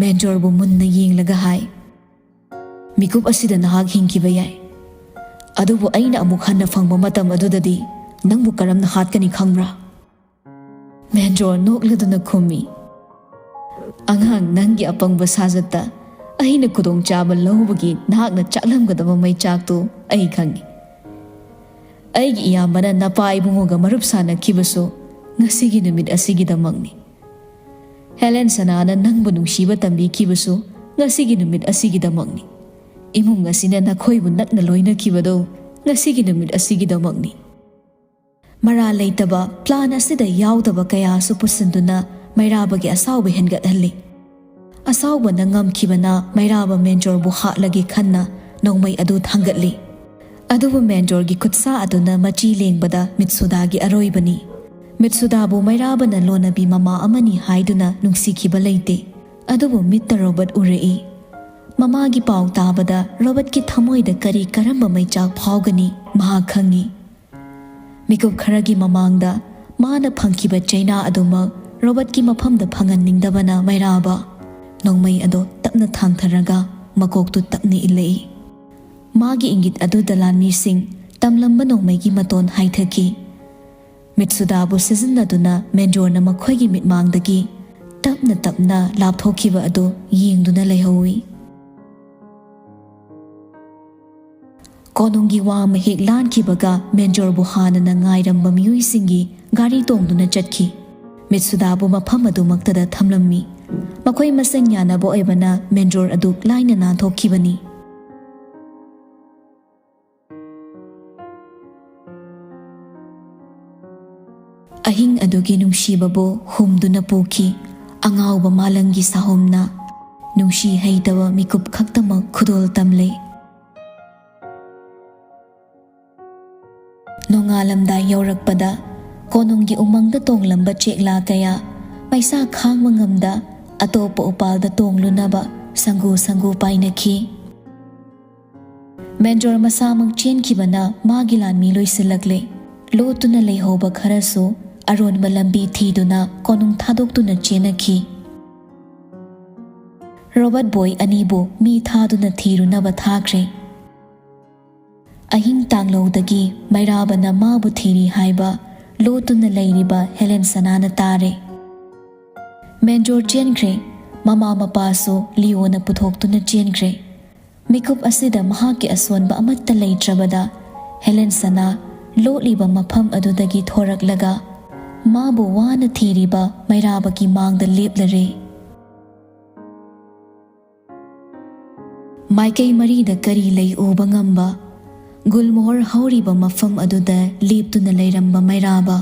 ꯃꯦꯖꯣꯔꯕꯨ ꯃꯨꯟꯅ ꯌꯦꯡꯂꯒ ꯍꯥꯏ, "ꯃꯤꯀꯨꯞ ꯑꯁꯤꯗ ꯅꯍꯥꯛ ꯍꯤꯡꯈꯤꯕ ꯌꯥꯏ, ꯑꯗꯨꯕꯨ ꯑꯩꯅ ꯑꯃꯨꯛ ꯍꯟꯅ ꯐꯪꯕ ꯃꯇꯝ ꯑꯗꯨꯗꯗꯤ ꯅꯪꯕꯨ ꯀꯔꯝꯅ ꯍꯥꯠꯀꯅꯤ ꯈꯪꯕ꯭ꯔꯥ?" ꯃꯦꯖꯣꯔ ꯅꯣꯛꯂꯗꯨꯅ ꯈꯨꯝꯃꯤ, "ꯑꯉꯥꯡ, ꯅꯪꯒꯤ ꯑꯄꯪꯕ ꯁꯥꯖꯠꯇ ꯑꯩꯅ ꯈꯨꯗꯣꯡꯆꯥꯕ ꯂꯧꯕꯒꯤ ꯅꯍꯥꯛꯅ ꯆꯥꯛꯂꯝꯒꯗꯕ ꯃꯩꯆꯥꯛꯇꯨ ꯑꯩ ꯈꯪꯏ꯫ ꯑꯩꯒꯤ ꯏꯌꯥꯝꯕꯅ ꯅꯄꯥ ꯏꯕꯨꯡꯉꯣꯒ ꯃꯔꯨꯞ ꯁꯥꯟꯅꯈꯤꯕꯁꯨ ꯉꯁꯤꯒꯤ ꯅꯨꯃꯤꯠ ꯑꯁꯤꯒꯤꯗꯃꯛꯅꯤ꯫ ꯍꯦꯂꯦꯟ ꯁꯅꯥꯅ ꯅꯪꯕꯨ ꯅꯨꯡꯁꯤꯕ ꯇꯝꯕꯤꯈꯤꯕꯁꯨ ꯉꯁꯤꯒꯤ ꯅꯨꯃꯤꯠ ꯑꯁꯤꯒꯤꯗꯃꯛꯅꯤ꯫ ꯏꯃꯨꯡ ꯑꯁꯤꯅ ꯅꯈꯣꯏꯕꯨ ꯅꯛꯅ ꯂꯣꯏꯅꯈꯤꯕꯗꯨ ꯉꯁꯤꯒꯤ ꯅꯨꯃꯤꯠ ꯑꯁꯤꯒꯤꯗꯃꯛꯅꯤ꯫" ꯃꯔꯥꯜ ꯂꯩꯇꯕ ꯄ꯭ꯂꯥꯟ ꯑꯁꯤꯗ ꯌꯥꯎꯗꯕ ꯀꯌꯥꯁꯨ ꯄꯨꯁꯤꯟꯗꯨꯅ ꯃꯩꯔꯥꯕꯒꯤ ꯑꯁꯥꯎꯕ ꯍꯦꯟꯒꯠꯍꯜꯂꯤ꯫ ꯑꯁꯥꯎꯕꯅ ꯉꯝꯈꯤꯕꯅ ꯃꯩꯔꯥꯕ ꯃꯦꯟꯖꯣꯔꯕꯨ ꯍꯥꯠꯂꯒꯦ ꯈꯟꯅ ꯅꯣꯡꯃꯩ ꯑꯗꯨ ꯊꯥꯡꯒꯠꯂꯤ꯫ ꯑꯗꯨꯕꯨ ꯃꯦꯟꯖꯣꯔꯒꯤ ꯈꯨꯠꯁꯥ ꯑꯗꯨꯅ ꯃꯆꯤ ꯂꯦꯡꯕꯗ ꯃꯤꯠꯁꯨꯗꯥꯒꯤ ꯑꯔꯣꯏꯕꯅꯤ꯫ ꯃꯤꯠꯁꯨꯗꯥꯕꯨ ꯃꯩꯔꯥꯕꯅ ꯂꯣꯟꯅꯕꯤ ꯃꯃꯥ ꯑꯃꯅꯤ ꯍꯥꯏꯗꯨꯅ ꯅꯨꯡꯁꯤꯈꯤꯕ ꯂꯩꯇꯦ꯫ ꯑꯗꯨꯕꯨ ꯃꯤꯠꯇ ꯔꯣꯕꯔꯠ ꯎꯔꯛꯏ꯫ ꯃꯃꯥꯒꯤ ꯄꯥꯎ ꯇꯥꯕꯗ ꯔꯣꯕꯔꯠꯀꯤ ꯊꯃꯣꯏꯗ ꯀꯔꯤ ꯀꯔꯝꯕ ꯃꯩꯆꯥꯛ ꯐꯥꯎꯒꯅꯤ ꯃꯍꯥꯛ ꯈꯪꯏ꯫ ꯃꯤꯀꯨꯞ ꯈꯔꯒꯤ ꯃꯃꯥꯡꯗ ꯃꯥꯅ ꯐꯪꯈꯤꯕ ꯆꯩꯅꯥ ꯑꯗꯨꯃꯛ ꯔꯣꯕꯔꯠꯀꯤ ꯃꯐꯝꯗ ꯐꯪꯍꯟꯅꯤꯡꯗꯕꯅ ꯃꯩꯔꯥꯕ ꯅꯣꯡꯃꯩ ꯑꯗꯨ ꯇꯞꯅ ꯊꯥꯡꯊꯔꯒ ꯃꯀꯣꯛꯇꯨ ꯇꯞꯅ ꯏꯜꯂꯛꯏ꯫ ꯃꯥꯒꯤ ꯏꯪꯒꯤꯠ ꯑꯗꯨꯗ ꯂꯥꯟꯃꯤꯁꯤꯡ ꯇꯝꯂꯝꯕ ꯅꯣꯡꯃꯩꯒꯤ ꯃꯇꯣꯟ ꯍꯥꯏꯊꯈꯤ꯫ ꯃꯤꯠꯁꯨꯗꯥꯕꯨ ꯁꯤꯖꯤꯟꯅꯗꯨꯅ ꯃꯦꯟꯖꯣꯔꯅ ꯃꯈꯣꯏꯒꯤ ꯃꯤꯠꯃꯥꯡꯗꯒꯤ ꯇꯞꯅ ꯇꯞꯅ ꯂꯥꯞꯊꯣꯛꯈꯤꯕ ꯑꯗꯨ ꯌꯦꯡꯗꯨꯅ ꯂꯩꯍꯧꯏ꯫ ꯀꯣꯅꯨꯡꯒꯤ ꯋꯥ ꯃꯍꯦꯛ ꯂꯥꯟꯈꯤꯕꯒ ꯃꯦꯟꯖꯣꯔꯕꯨ ꯍꯥꯟꯅꯅ ꯉꯥꯏꯔꯝꯕ ꯃꯤꯑꯣꯏꯁꯤꯡꯒꯤ ꯒꯥꯔꯤ ꯇꯣꯡꯗꯨꯅ ꯆꯠꯈꯤ꯫ ꯃꯤꯠꯁꯨꯗꯥꯕꯨ ꯃꯐꯝ ꯑꯗꯨꯃꯛꯇꯗ ꯊꯝꯂꯝꯃꯤ꯫ ꯃꯈꯣꯏ ꯃꯁꯦꯟ ꯌꯥꯅꯕ ꯑꯣꯏꯕꯅ ꯃꯦꯟꯖꯣꯔ ꯑꯗꯨ ꯂꯥꯏꯅ ꯅꯥꯟꯊꯣꯛꯈꯤꯕꯅꯤ꯫ ꯑꯍꯤꯡ ꯑꯗꯨꯒꯤ ꯅꯨꯡꯁꯤꯕꯕꯨ ꯍꯨꯝꯗꯨꯅ ꯄꯨꯈꯤ꯫ ꯑꯉꯥꯎꯕ ꯃꯥꯂꯪꯒꯤ ꯁꯥꯍꯨꯝꯅ ꯅꯨꯡꯁꯤ ꯍꯩꯇꯕ ꯃꯤꯀꯨꯞ ꯈꯛꯇꯃꯛ ꯈꯨꯗꯣꯜ ꯇꯝꯂꯦ꯫ ꯅꯣꯡꯉꯥꯜꯂꯝꯗꯥꯏ ꯌꯧꯔꯛꯄꯗ ꯀꯣꯅꯨꯡꯒꯤ ꯎꯃꯪꯗ ꯇꯣꯡꯂꯝꯕ ꯆꯦꯛꯂꯥ ꯀꯌꯥ ꯃꯩꯁꯥ ꯈꯥꯡꯕ ꯉꯝꯗ ꯑꯇꯣꯞꯄ ꯎꯄꯥꯜꯗ ꯇꯣꯡꯂꯨꯅꯕ ꯁꯪꯒꯨ ꯁꯪꯒꯨ ꯄꯥꯏꯅꯈꯤ꯫ ꯃꯦꯟꯖꯣꯔ ꯃꯁꯥꯃꯛ ꯆꯦꯟꯈꯤꯕꯅ ꯃꯥꯒꯤ ꯂꯥꯟꯃꯤ ꯂꯣꯏꯁꯤꯜꯂꯛꯂꯦ꯫ ꯂꯣꯠꯇꯨꯅ ꯂꯩꯍꯧꯕ ꯈꯔꯁꯨ ꯑꯔꯣꯟꯕ ꯂꯝꯕꯤ ꯊꯤꯗꯨꯅ ꯀꯣꯅꯨꯡ ꯊꯥꯗꯣꯛꯇꯨꯅ ꯆꯦꯟꯅꯈꯤ꯫ ꯔꯣꯕꯔꯠ ꯕꯣꯏ ꯑꯅꯤꯕꯨ ꯃꯤ ꯊꯥꯗꯨꯅ ꯊꯤꯔꯨꯅꯕ ꯊꯥꯈ꯭ꯔꯦ꯫ ꯑꯍꯤꯡ ꯇꯥꯡꯂꯧꯗꯒꯤ ꯃꯩꯔꯥꯕꯅ ꯃꯥꯕꯨ ꯊꯤꯔꯤ ꯍꯥꯏꯕ ꯂꯣꯠꯇꯨꯅ ꯂꯩꯔꯤꯕ ꯍꯦꯂꯦꯟ ꯁꯅꯥꯅ ꯇꯥꯔꯦ꯫ ꯃꯦꯟꯖꯣꯔ ꯆꯦꯟꯈ꯭ꯔꯦ꯫ ꯃꯃꯥ ꯃꯄꯥꯁꯨ ꯂꯤꯑꯣꯅ ꯄꯨꯊꯣꯛꯇꯨꯅ ꯆꯦꯟꯈ꯭ꯔꯦ꯫ ꯃꯤꯀꯨꯞ ꯑꯁꯤꯗ ꯃꯍꯥꯛꯀꯤ ꯑꯁꯣꯟꯕ ꯑꯃꯠꯇ ꯂꯩꯇ꯭ꯔꯕꯗ ꯍꯦꯂꯦꯟ ꯁꯅꯥ ꯂꯣꯠꯂꯤꯕ ꯃꯐꯝ ꯑꯗꯨꯗꯒꯤ ꯊꯣꯔꯛꯂꯒ ꯃꯥꯕꯨ ꯋꯥꯅ ꯊꯤꯔꯤꯕ ꯃꯩꯔꯥꯕꯒꯤ ꯃꯥꯡꯗ ꯂꯦꯞꯂꯔꯦ꯫ ꯃꯥꯏꯀꯩ ꯃꯔꯤꯗ ꯀꯔꯤ ꯂꯩ ꯎꯕ ꯉꯝꯕ ꯒꯨꯜꯃꯣꯍꯣꯔ ꯍꯧꯔꯤꯕ ꯃꯐꯝ ꯑꯗꯨꯗ ꯂꯦꯞꯇꯨꯅ ꯂꯩꯔꯝꯕ ꯃꯩꯔꯥꯕ꯫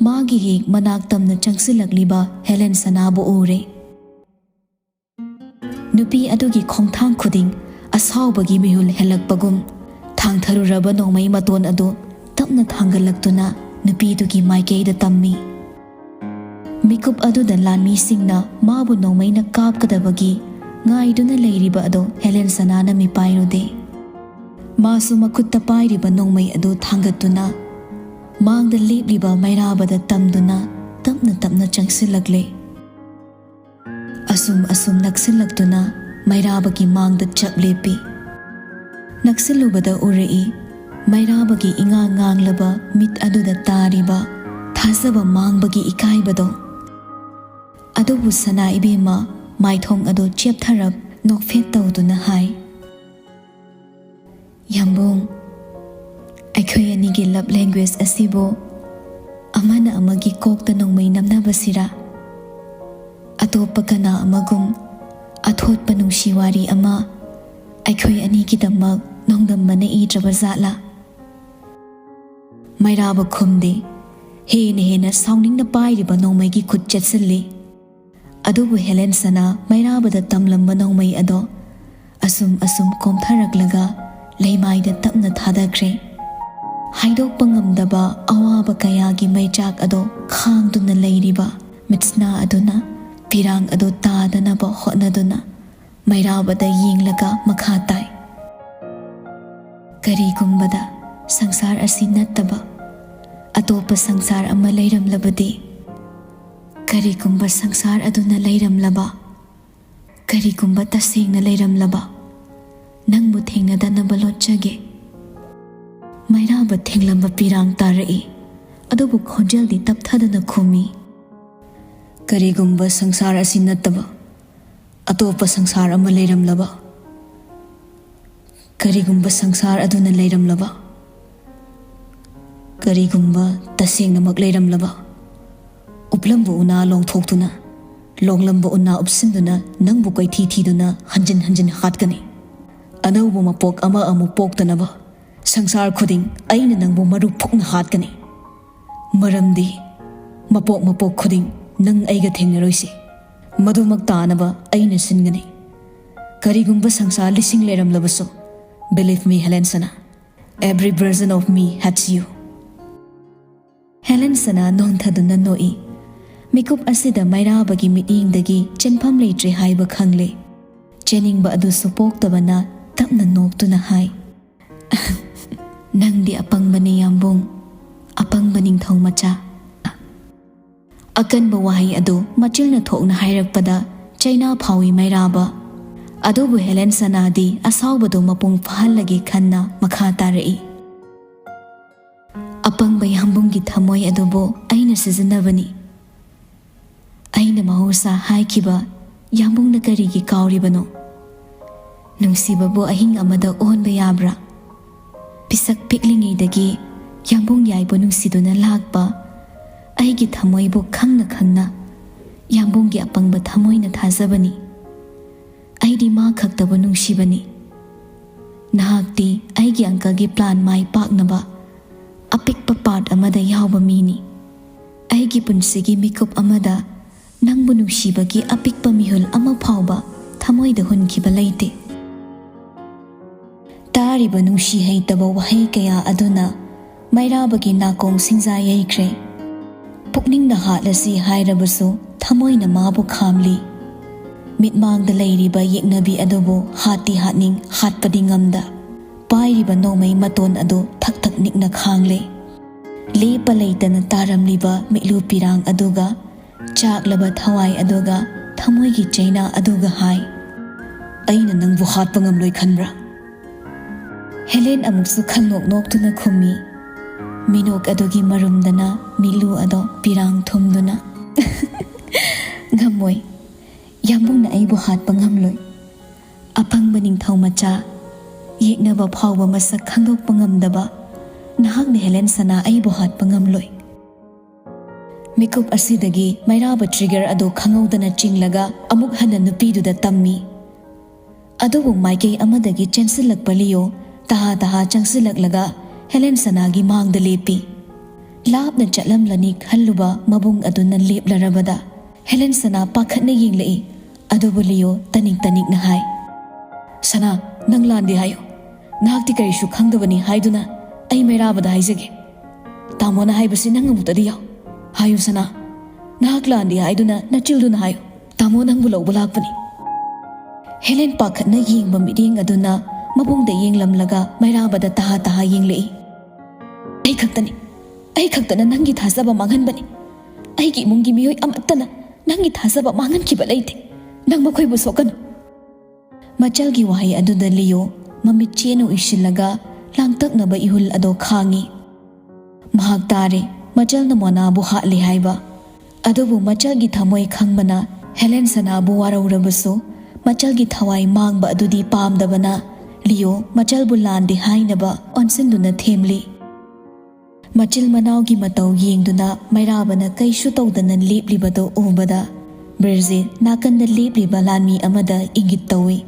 ꯃꯥꯒꯤ ꯍꯦꯛ ꯃꯅꯥꯛ ꯇꯝꯅ ꯆꯪꯁꯤꯜꯂꯛꯂꯤꯕ ꯍꯦꯂꯦꯟ ꯁꯅꯥꯕꯨ ꯎꯔꯦ꯫ ꯅꯨꯄꯤ ꯑꯗꯨꯒꯤ ꯈꯣꯡꯊꯥꯡ ꯈꯨꯗꯤꯡ ꯑꯁꯥꯎꯕꯒꯤ ꯃꯤꯍꯨꯜ ꯍꯦꯜꯂꯛꯄꯒꯨꯝ, ꯊꯥꯡꯊꯔꯨꯔꯕ ꯅꯣꯡꯃꯩ ꯃꯇꯣꯟ ꯑꯗꯨ ꯇꯞꯅ ꯊꯥꯡꯒꯠꯂꯛꯇꯨꯅ ꯅꯨꯄꯤꯗꯨꯒꯤ ꯃꯥꯏꯀꯩꯗ ꯇꯝꯃꯤ꯫ ꯃꯤꯀꯨꯞ ꯑꯗꯨꯗ ꯂꯥꯟꯃꯤꯁꯤꯡꯅ ꯃꯥꯕꯨ ꯅꯣꯡꯃꯩꯅ ꯀꯥꯞꯀꯗꯕꯒꯤ ꯉꯥꯏꯗꯨꯅ ꯂꯩꯔꯤꯕ ꯑꯗꯨ ꯍꯦꯂꯦꯟ ꯁꯅꯥꯅ ꯃꯤꯄꯥꯏꯔꯨꯗꯦ꯫ ꯃꯥꯁꯨ ꯃꯈꯨꯠꯇ ꯄꯥꯏꯔꯤꯕ ꯅꯣꯡꯃꯩ ꯑꯗꯨ ꯊꯥꯡꯒꯠꯇꯨꯅ ꯃꯥꯡꯗ ꯂꯦꯞꯂꯤꯕ ꯃꯩꯔꯥꯕꯗ ꯇꯝꯗꯨꯅ ꯇꯞꯅ ꯇꯞꯅ ꯆꯪꯁꯤꯜꯂꯛꯂꯦ꯫ ꯑꯁꯨꯝ ꯑꯁꯨꯝ ꯅꯛꯁꯤꯜꯂꯛꯇꯨꯅ ꯃꯩꯔꯥꯕꯒꯤ ꯃꯥꯡꯗ ꯆꯞ ꯂꯦꯞꯄꯤ꯫ ꯅꯛꯁꯤꯜꯂꯨꯕꯗ ꯎꯔꯛꯏ, ꯃꯩꯔꯥꯕꯒꯤ ꯏꯉꯥꯡ ꯉꯥꯡꯂꯕ ꯃꯤꯠ ꯑꯗꯨꯗ ꯇꯥꯔꯤꯕ ꯊꯥꯖꯕ ꯃꯥꯡꯕꯒꯤ ꯏꯀꯥꯏꯕꯗꯣ꯫ ꯑꯗꯨꯕꯨ ꯁꯅꯥ ꯏꯕꯦꯝꯃ ꯃꯥꯏꯊꯣꯡ ꯑꯗꯨ ꯆꯦꯞꯊꯔꯞ ꯅꯣꯛꯐꯦꯠ ꯇꯧꯗꯨꯅ ꯍꯥꯏ, "ꯌꯥꯝꯕꯨꯡ, ꯑꯩꯈꯣꯏ ꯑꯅꯤꯒꯤ love language ꯑꯁꯤꯕꯨ ꯑꯃꯅ ꯑꯃꯒꯤ ꯀꯣꯛꯇ ꯅꯣꯡꯃꯩ ꯅꯝꯅꯕꯁꯤꯔꯥ? ꯑꯇꯣꯞꯄ ꯀꯅꯥ ꯑꯃꯒꯨꯝ ꯑꯊꯣꯠꯄ ꯅꯨꯡꯁꯤ ꯋꯥꯔꯤ ꯑꯃ ꯑꯩꯈꯣꯏ ꯑꯅꯤꯒꯤꯗꯃꯛ ꯅꯣꯡꯗꯝꯕꯅ ꯏꯗ꯭ꯔꯕ ꯖꯥꯠꯂꯥ?" ꯃꯩꯔꯥꯕ ꯈꯨꯝꯗꯦ꯫ ꯍꯦꯟꯅ ꯍꯦꯟꯅ ꯁꯥꯎꯅꯤꯡꯅ ꯄꯥꯏꯔꯤꯕ ꯅꯣꯡꯃꯩꯒꯤ ꯈꯨꯠ ꯆꯦꯠꯁꯤꯜꯂꯤ꯫ ꯑꯗꯨꯕꯨ ꯍꯦꯂꯦꯟ ꯁꯅꯥ ꯃꯩꯔꯥꯕꯗ ꯇꯝꯂꯝꯕ ꯅꯣꯡꯃꯩ ꯑꯗꯣ ꯑꯁꯨꯝ ꯑꯁꯨꯝ ꯀꯣꯝꯊꯔꯛꯂꯒ ꯂꯩꯃꯥꯏꯗ ꯇꯞꯅ ꯊꯥꯗꯈ꯭ꯔꯦ꯫ ꯍꯥꯏꯗꯣꯛꯄ ꯉꯝꯗꯕ ꯑꯋꯥꯕ ꯀꯌꯥꯒꯤ ꯃꯩꯆꯥꯛ ꯑꯗꯣ ꯈꯥꯡꯗꯨꯅ ꯂꯩꯔꯤꯕ ꯃꯤꯠꯁꯅꯥ ꯑꯗꯨꯅ ꯄꯤꯔꯥꯡ ꯑꯗꯨ ꯇꯥꯗꯅꯕ ꯍꯣꯠꯅꯗꯨꯅ ꯃꯩꯔꯥꯕꯗ ꯌꯦꯡꯂꯒ ꯃꯈꯥ ꯇꯥꯏ꯫ ꯀꯔꯤꯒꯨꯝꯕꯗ ꯁꯪꯁꯥꯔ ꯑꯁꯤ ꯅꯠꯇꯕ ꯑꯇꯣꯞꯄ ꯁꯪꯁꯥꯔ ꯑꯃ ꯂꯩꯔꯝꯂꯕꯗꯤ, ꯀꯔꯤꯒꯨꯝꯕ ꯁꯪꯁꯥꯔ ꯑꯗꯨꯅ ꯂꯩꯔꯝꯂꯕ, ꯀꯔꯤꯒꯨꯝꯕ ꯇꯁꯦꯡꯅ ꯂꯩꯔꯝꯂꯕ, ꯅꯪꯕꯨ ꯊꯦꯡꯅꯗꯅꯕ ꯂꯣꯠꯆꯒꯦ꯫ ꯃꯩꯔꯥꯕ ꯊꯦꯡꯂꯝꯕ ꯄꯤꯔꯥꯡ ꯇꯥꯔꯛꯏ, ꯑꯗꯨꯕꯨ ꯈꯣꯟꯖꯦꯜꯗꯤ ꯇꯞꯊꯗꯅ ꯈꯨꯝꯃꯤ꯫ ꯀꯔꯤꯒꯨꯝꯕ ꯁꯪꯁꯥꯔ ꯑꯁꯤ ꯅꯠꯇꯕ ꯑꯇꯣꯞꯄ ꯁꯪꯁꯥꯔ ꯑꯃ ꯂꯩꯔꯝꯂꯕ, ꯀꯔꯤꯒꯨꯝꯕ ꯁꯪꯁꯥꯔ ꯑꯗꯨꯅ ꯂꯩꯔꯝꯂꯕ, ꯀꯔꯤꯒꯨꯝꯕ ꯇꯁꯦꯡꯅꯃꯛ ꯂꯩꯔꯝꯂꯕ, ꯎꯞꯂꯝꯕ ꯎꯅꯥ ꯂꯣꯡꯊꯣꯛꯇꯨꯅ, ꯂꯣꯡꯂꯝꯕ ꯎꯅꯥ ꯎꯞꯁꯤꯟꯗꯨꯅ ꯅꯪꯕꯨ ꯀꯣꯏꯊꯤ ꯊꯤꯗꯨꯅ ꯍꯟꯖꯤꯟ ꯍꯟꯖꯤꯟ ꯍꯥꯠꯀꯅꯤ꯫ ꯑꯅꯧꯕ ꯃꯄꯣꯛ ꯑꯃ ꯑꯃꯨꯛ ꯄꯣꯛꯇꯅꯕ ꯁꯪꯁꯥꯔ ꯈꯨꯗꯤꯡ ꯑꯩꯅ ꯅꯪꯕꯨ ꯃꯔꯨ ꯐꯨꯛꯅ ꯍꯥꯠꯀꯅꯤ꯫ ꯃꯔꯝꯗꯤ ꯃꯄꯣꯛ ꯃꯄꯣꯛ ꯈꯨꯗꯤꯡ ꯅꯪ ꯑꯩꯒ ꯊꯦꯡꯅꯔꯣꯏꯁꯤ꯫ ꯃꯗꯨꯃꯛ ꯇꯥꯅꯕ ꯑꯩꯅ ꯁꯤꯟꯒꯅꯤ꯫ ꯀꯔꯤꯒꯨꯝꯕ ꯁꯪꯁꯥꯔ ꯂꯤꯁꯤꯡ ꯂꯩꯔꯝꯂꯕꯁꯨ, believe me, Helen Sana, every version of me hates you. Helen ꯁꯅꯥ ꯅꯣꯟꯊꯗꯨꯅ ꯅꯣꯛꯏ꯫ ꯃꯤꯀꯨꯞ ꯑꯁꯤꯗ ꯃꯩꯔꯥꯕꯒꯤ ꯃꯤꯠꯌꯦꯡꯗꯒꯤ ꯆꯦꯟꯐꯝ ꯂꯩꯇ꯭ꯔꯦ ꯍꯥꯏꯕ ꯈꯪꯂꯦ꯫ ꯆꯦꯟꯅꯤꯡꯕ ꯑꯗꯨꯁꯨ ꯄꯣꯛꯇꯕꯅ ꯇꯞꯅ ꯅꯣꯛꯇꯨꯅ ꯍꯥꯏ, "ꯅꯪꯗꯤ ꯑꯄꯪꯕꯅꯤ ꯌꯥꯝꯕꯨꯡ, ꯑꯄꯪꯕ ꯅꯤꯡꯊꯧ ꯃꯆꯥ꯫" ꯑꯀꯟꯕ ꯋꯥꯍꯩ ꯑꯗꯨ ꯃꯆꯤꯟꯅ ꯊꯣꯛꯅ ꯍꯥꯏꯔꯛꯄꯗ ꯆꯩꯅꯥ ꯐꯥꯎꯏ ꯃꯩꯔꯥꯕ꯫ ꯑꯗꯨꯕꯨ ꯍꯦꯂꯦꯟ ꯁꯅꯥꯗꯤ ꯑꯁꯥꯎꯕꯗꯨ ꯃꯄꯨꯡ ꯐꯥꯍꯜꯂꯒꯦ ꯈꯟꯅ ꯃꯈꯥ ꯇꯥꯔꯛꯏ, "ꯑꯄꯪꯕ ꯌꯥꯝꯕꯨꯡꯒꯤ ꯊꯃꯣꯏ ꯑꯗꯨꯕꯨ ꯑꯩꯅ ꯁꯤꯖꯤꯟꯅꯕꯅꯤ꯫ ꯑꯩꯅ ꯃꯍꯧꯁꯥ ꯍꯥꯏꯈꯤꯕ ꯌꯥꯝꯕꯨꯡꯅ ꯀꯔꯤꯒꯤ ꯀꯥꯎꯔꯤꯕꯅꯣ? ꯅꯨꯡꯁꯤꯕꯕꯨ ꯑꯍꯤꯡ ꯑꯃꯗ ꯑꯣꯟꯕ ꯌꯥꯕ꯭ꯔꯥ? ꯄꯤꯁꯛ ꯄꯤꯛꯂꯤꯉꯩꯗꯒꯤ ꯌꯥꯝꯕꯨꯡ ꯌꯥꯏꯕꯨ ꯅꯨꯡꯁꯤꯗꯨꯅ ꯂꯥꯛꯄ ꯑꯩꯒꯤ ꯊꯃꯣꯏꯕꯨ ꯈꯪꯅ ꯈꯪꯅ ꯌꯥꯝꯕꯨꯡꯒꯤ ꯑꯄꯪꯕ ꯊꯃꯣꯏꯅ ꯊꯥꯖꯕꯅꯤ꯫ ꯑꯩꯗꯤ ꯃꯥ ꯈꯛꯇꯕꯨ ꯅꯨꯡꯁꯤꯕꯅꯤ꯫ ꯅꯍꯥꯛꯇꯤ ꯑꯩꯒꯤ ꯑꯪꯀꯜꯒꯤ ꯄ꯭ꯂꯥꯟ ꯃꯥꯏ ꯄꯥꯛꯅꯕ ꯑꯄꯤꯛꯄ ꯄꯥꯔꯠ ꯑꯃꯗ ꯌꯥꯎꯕ ꯃꯤꯅꯤ꯫ ꯑꯩꯒꯤ ꯄꯨꯟꯁꯤꯒꯤ ꯃꯤꯀꯨꯞ ꯑꯃꯗ ꯅꯪꯕꯨ ꯅꯨꯡꯁꯤꯕꯒꯤ ꯑꯄꯤꯛꯄ ꯃꯤꯍꯨꯜ ꯑꯃ ꯐꯥꯎꯕ ꯊꯃꯣꯏꯗ ꯍꯨꯟꯈꯤꯕ ꯂꯩꯇꯦ꯫" ꯇꯥꯔꯤꯕ ꯅꯨꯡꯁꯤ ꯍꯩꯇꯕ ꯋꯥꯍꯩ ꯀꯌꯥ ꯑꯗꯨꯅ ꯃꯩꯔꯥꯕꯒꯤ ꯅꯥꯀꯣꯡ ꯁꯤꯡꯖꯥ ꯌꯩꯈ꯭ꯔꯦ꯫ ꯄꯨꯛꯅꯤꯡꯅ ꯍꯥꯠꯂꯁꯤ ꯍꯥꯏꯔꯕꯁꯨ ꯊꯃꯣꯏꯅ ꯃꯥꯕꯨ ꯈꯥꯝꯂꯤ꯫ ꯃꯤꯠꯃꯥꯡꯗ ꯂꯩꯔꯤꯕ ꯌꯦꯛꯅꯕꯤ ꯑꯗꯨꯕꯨ ꯍꯥꯠꯇꯤ ꯍꯥꯠꯅꯤꯡ, ꯍꯥꯠꯄꯗꯤ ꯉꯝꯗ꯫ ꯄꯥꯏꯔꯤꯕ ꯅꯣꯡꯃꯩ ꯃꯇꯣꯟ ꯑꯗꯨ ꯊꯛ ꯊꯛ ꯅꯤꯛꯅ ꯈꯥꯡꯂꯦ꯫ ꯂꯦꯞꯄ ꯂꯩꯇꯅ ꯇꯥꯔꯝꯂꯤꯕ ꯃꯤꯠꯂꯨ ꯄꯤꯔꯥꯡ ꯑꯗꯨꯒ, ꯆꯥꯛꯂꯕ ꯊꯋꯥꯏ ꯑꯗꯨꯒ, ꯊꯃꯣꯏꯒꯤ ꯆꯩꯅꯥ ꯑꯗꯨꯒ ꯍꯥꯏ, "ꯑꯩꯅ ꯅꯪꯕꯨ ꯍꯥꯠꯄ ꯉꯝꯂꯣꯏ ꯈꯟꯕ꯭ꯔꯥ?" ꯍꯦꯂꯦꯟ ꯑꯃꯨꯛꯁꯨ ꯈꯪꯅꯣꯛ ꯅꯣꯛꯇꯨꯅ ꯈꯨꯝꯃꯤ꯫ ꯃꯤꯅꯣꯛ ꯑꯗꯨꯒꯤ ꯃꯔꯨꯝꯗꯅ ꯃꯤꯠꯂꯨ ꯑꯗꯣ ꯄꯤꯔꯥꯡ ꯊꯨꯝꯗꯨꯅ, "ꯉꯝꯃꯣꯏ꯫ ꯌꯥꯝꯕꯨꯡꯅ ꯑꯩꯕꯨ ꯍꯥꯠꯄ ꯉꯝꯂꯣꯏ꯫ ꯑꯄꯪꯕ ꯅꯤꯡꯊꯧ ꯃꯆꯥ, ꯌꯦꯛꯅꯕ ꯐꯥꯎꯕ ꯃꯁꯛ ꯈꯪꯗꯣꯛꯄ ꯉꯝꯗꯕ ꯅꯍꯥꯛꯅ ꯍꯦꯂꯦꯟ ꯁꯅꯥ ꯑꯩꯕꯨ ꯍꯥꯠꯄ ꯉꯝꯂꯣꯏ꯫" ꯃꯤꯀꯨꯞ ꯑꯁꯤꯗꯒꯤ ꯃꯩꯔꯥꯕ ꯇ꯭ꯔꯤꯒꯔ ꯑꯗꯨ ꯈꯪꯍꯧꯗꯅ ꯆꯤꯡꯂꯒ ꯑꯃꯨꯛ ꯍꯟꯅ ꯅꯨꯄꯤꯗꯨꯗ ꯇꯝꯃꯤ꯫ ꯑꯗꯨꯕꯨ ꯃꯥꯏꯀꯩ ꯑꯃꯗꯒꯤ ꯆꯦꯟꯁꯤꯜꯂꯛꯄ ꯂꯤꯌꯣ ꯇꯍꯥ ꯇꯍꯥ ꯆꯪꯁꯤꯜꯂꯛꯂꯒ ꯍꯦꯂꯦꯟ ꯁꯅꯥꯒꯤ ꯃꯥꯡꯗ ꯂꯦꯞꯄꯤ꯫ ꯂꯥꯞꯅ ꯆꯠꯂꯝꯂꯅꯤ ꯈꯜꯂꯨꯕ ꯃꯕꯨꯡ ꯑꯗꯨꯅ ꯂꯦꯞꯂꯔꯕꯗ ꯍꯦꯂꯦꯟ ꯁꯅꯥ ꯄꯥꯈꯠꯅ ꯌꯦꯡꯂꯛꯏ꯫ ꯑꯗꯨꯕꯨ ꯂꯤꯌꯣ ꯇꯅꯤꯛ ꯇꯅꯤꯛꯅ ꯍꯥꯏ, "ꯁꯅꯥ, ꯅꯪ ꯂꯥꯟꯗꯦ ꯍꯥꯏꯌꯨ꯫ ꯅꯍꯥꯛꯇꯤ ꯀꯔꯤꯁꯨ ꯈꯪꯗꯕꯅꯤ ꯍꯥꯏꯗꯨꯅ ꯑꯩ ꯃꯩꯔꯥꯕꯗ ꯍꯥꯏꯖꯒꯦ꯫ ꯇꯥꯃꯣꯅ ꯍꯥꯏꯕꯁꯤ ꯅꯪ ꯑꯃꯨꯛꯇꯗꯤ ꯌꯥꯎ꯫ ꯍꯥꯏꯌꯨ ꯁꯅꯥ, ꯅꯍꯥꯛ ꯂꯥꯟꯗꯦ ꯍꯥꯏꯗꯨꯅ ꯅꯆꯤꯜꯗꯨꯅ ꯍꯥꯏꯌꯨ꯫ ꯇꯥꯃꯣ ꯅꯪꯕꯨ ꯂꯧꯕ ꯂꯥꯛꯄꯅꯤ꯫" ꯍꯦꯂꯦꯟ ꯄꯥꯈꯠꯅ ꯌꯦꯡꯕ ꯃꯤꯠꯌꯦꯡ ꯑꯗꯨꯅ ꯃꯕꯨꯡꯗ ꯌꯦꯡꯂꯝꯂꯒ ꯃꯩꯔꯥꯕꯗ ꯇꯍꯥ ꯇꯍꯥ ꯌꯦꯡꯂꯛꯏ꯫ "ꯑꯩ ꯈꯛꯇꯅꯤ, ꯑꯩ ꯈꯛꯇꯅ ꯅꯪꯒꯤ ꯊꯥꯖꯕ ꯃꯥꯡꯍꯟꯕꯅꯤ꯫ ꯑꯩꯒꯤ ꯏꯃꯨꯡꯒꯤ ꯃꯤꯑꯣꯏ ꯑꯃꯠꯇꯅ ꯅꯪꯒꯤ ꯊꯥꯖꯕ ꯃꯥꯡꯍꯟꯈꯤꯕ ꯂꯩꯇꯦ꯫ ꯅꯪ ꯃꯈꯣꯏꯕꯨ ꯁꯣꯛꯀꯅꯨ꯫" ꯃꯆꯜꯒꯤ ꯋꯥꯍꯩ ꯑꯗꯨꯗ ꯂꯤꯌꯣ ꯃꯃꯤꯠ ꯆꯦꯅ ꯎꯏꯁꯤꯜꯂꯒ ꯂꯥꯡꯇꯛꯅꯕ ꯏꯍꯨꯜ ꯑꯗꯣ ꯈꯥꯡꯉꯤ꯫ ꯃꯍꯥꯛ ꯇꯥꯔꯦ ꯃꯆꯜꯅ ꯃꯣꯅꯥꯕꯨ ꯍꯥꯠꯂꯦ ꯍꯥꯏꯕ꯫ ꯑꯗꯨꯕꯨ ꯃꯆꯜꯒꯤ ꯊꯃꯣꯏ ꯈꯪꯕꯅ ꯍꯦꯂꯦꯟ ꯁꯅꯥꯕꯨ ꯋꯥꯔꯧꯔꯕꯁꯨ, ꯃꯆꯜꯒꯤ ꯊꯋꯥꯏ ꯃꯥꯡꯕ ꯑꯗꯨꯗꯤ ꯄꯥꯝꯗꯕꯅ ꯂꯤꯌꯣ ꯃꯆꯜꯕꯨ ꯂꯥꯟꯗꯦ ꯍꯥꯏꯅꯕ ꯑꯣꯟꯁꯤꯟꯗꯨꯅ ꯊꯦꯝꯂꯤ꯫ ꯃꯆꯤꯜ ꯃꯅꯥꯎꯒꯤ ꯃꯇꯧ ꯌꯦꯡꯗꯨꯅ ꯃꯩꯔꯥꯕꯅ ꯀꯩꯁꯨ ꯇꯧꯗꯅ ꯂꯦꯞꯂꯤꯕꯗꯨ ꯎꯕꯗ, ꯕ꯭ꯔꯤꯖꯤꯠ ꯅꯥꯀꯟꯗ ꯂꯦꯞꯂꯤꯕ ꯂꯥꯟꯃꯤ ꯑꯃꯗ ꯏꯪꯒꯤꯠ ꯇꯧꯏ꯫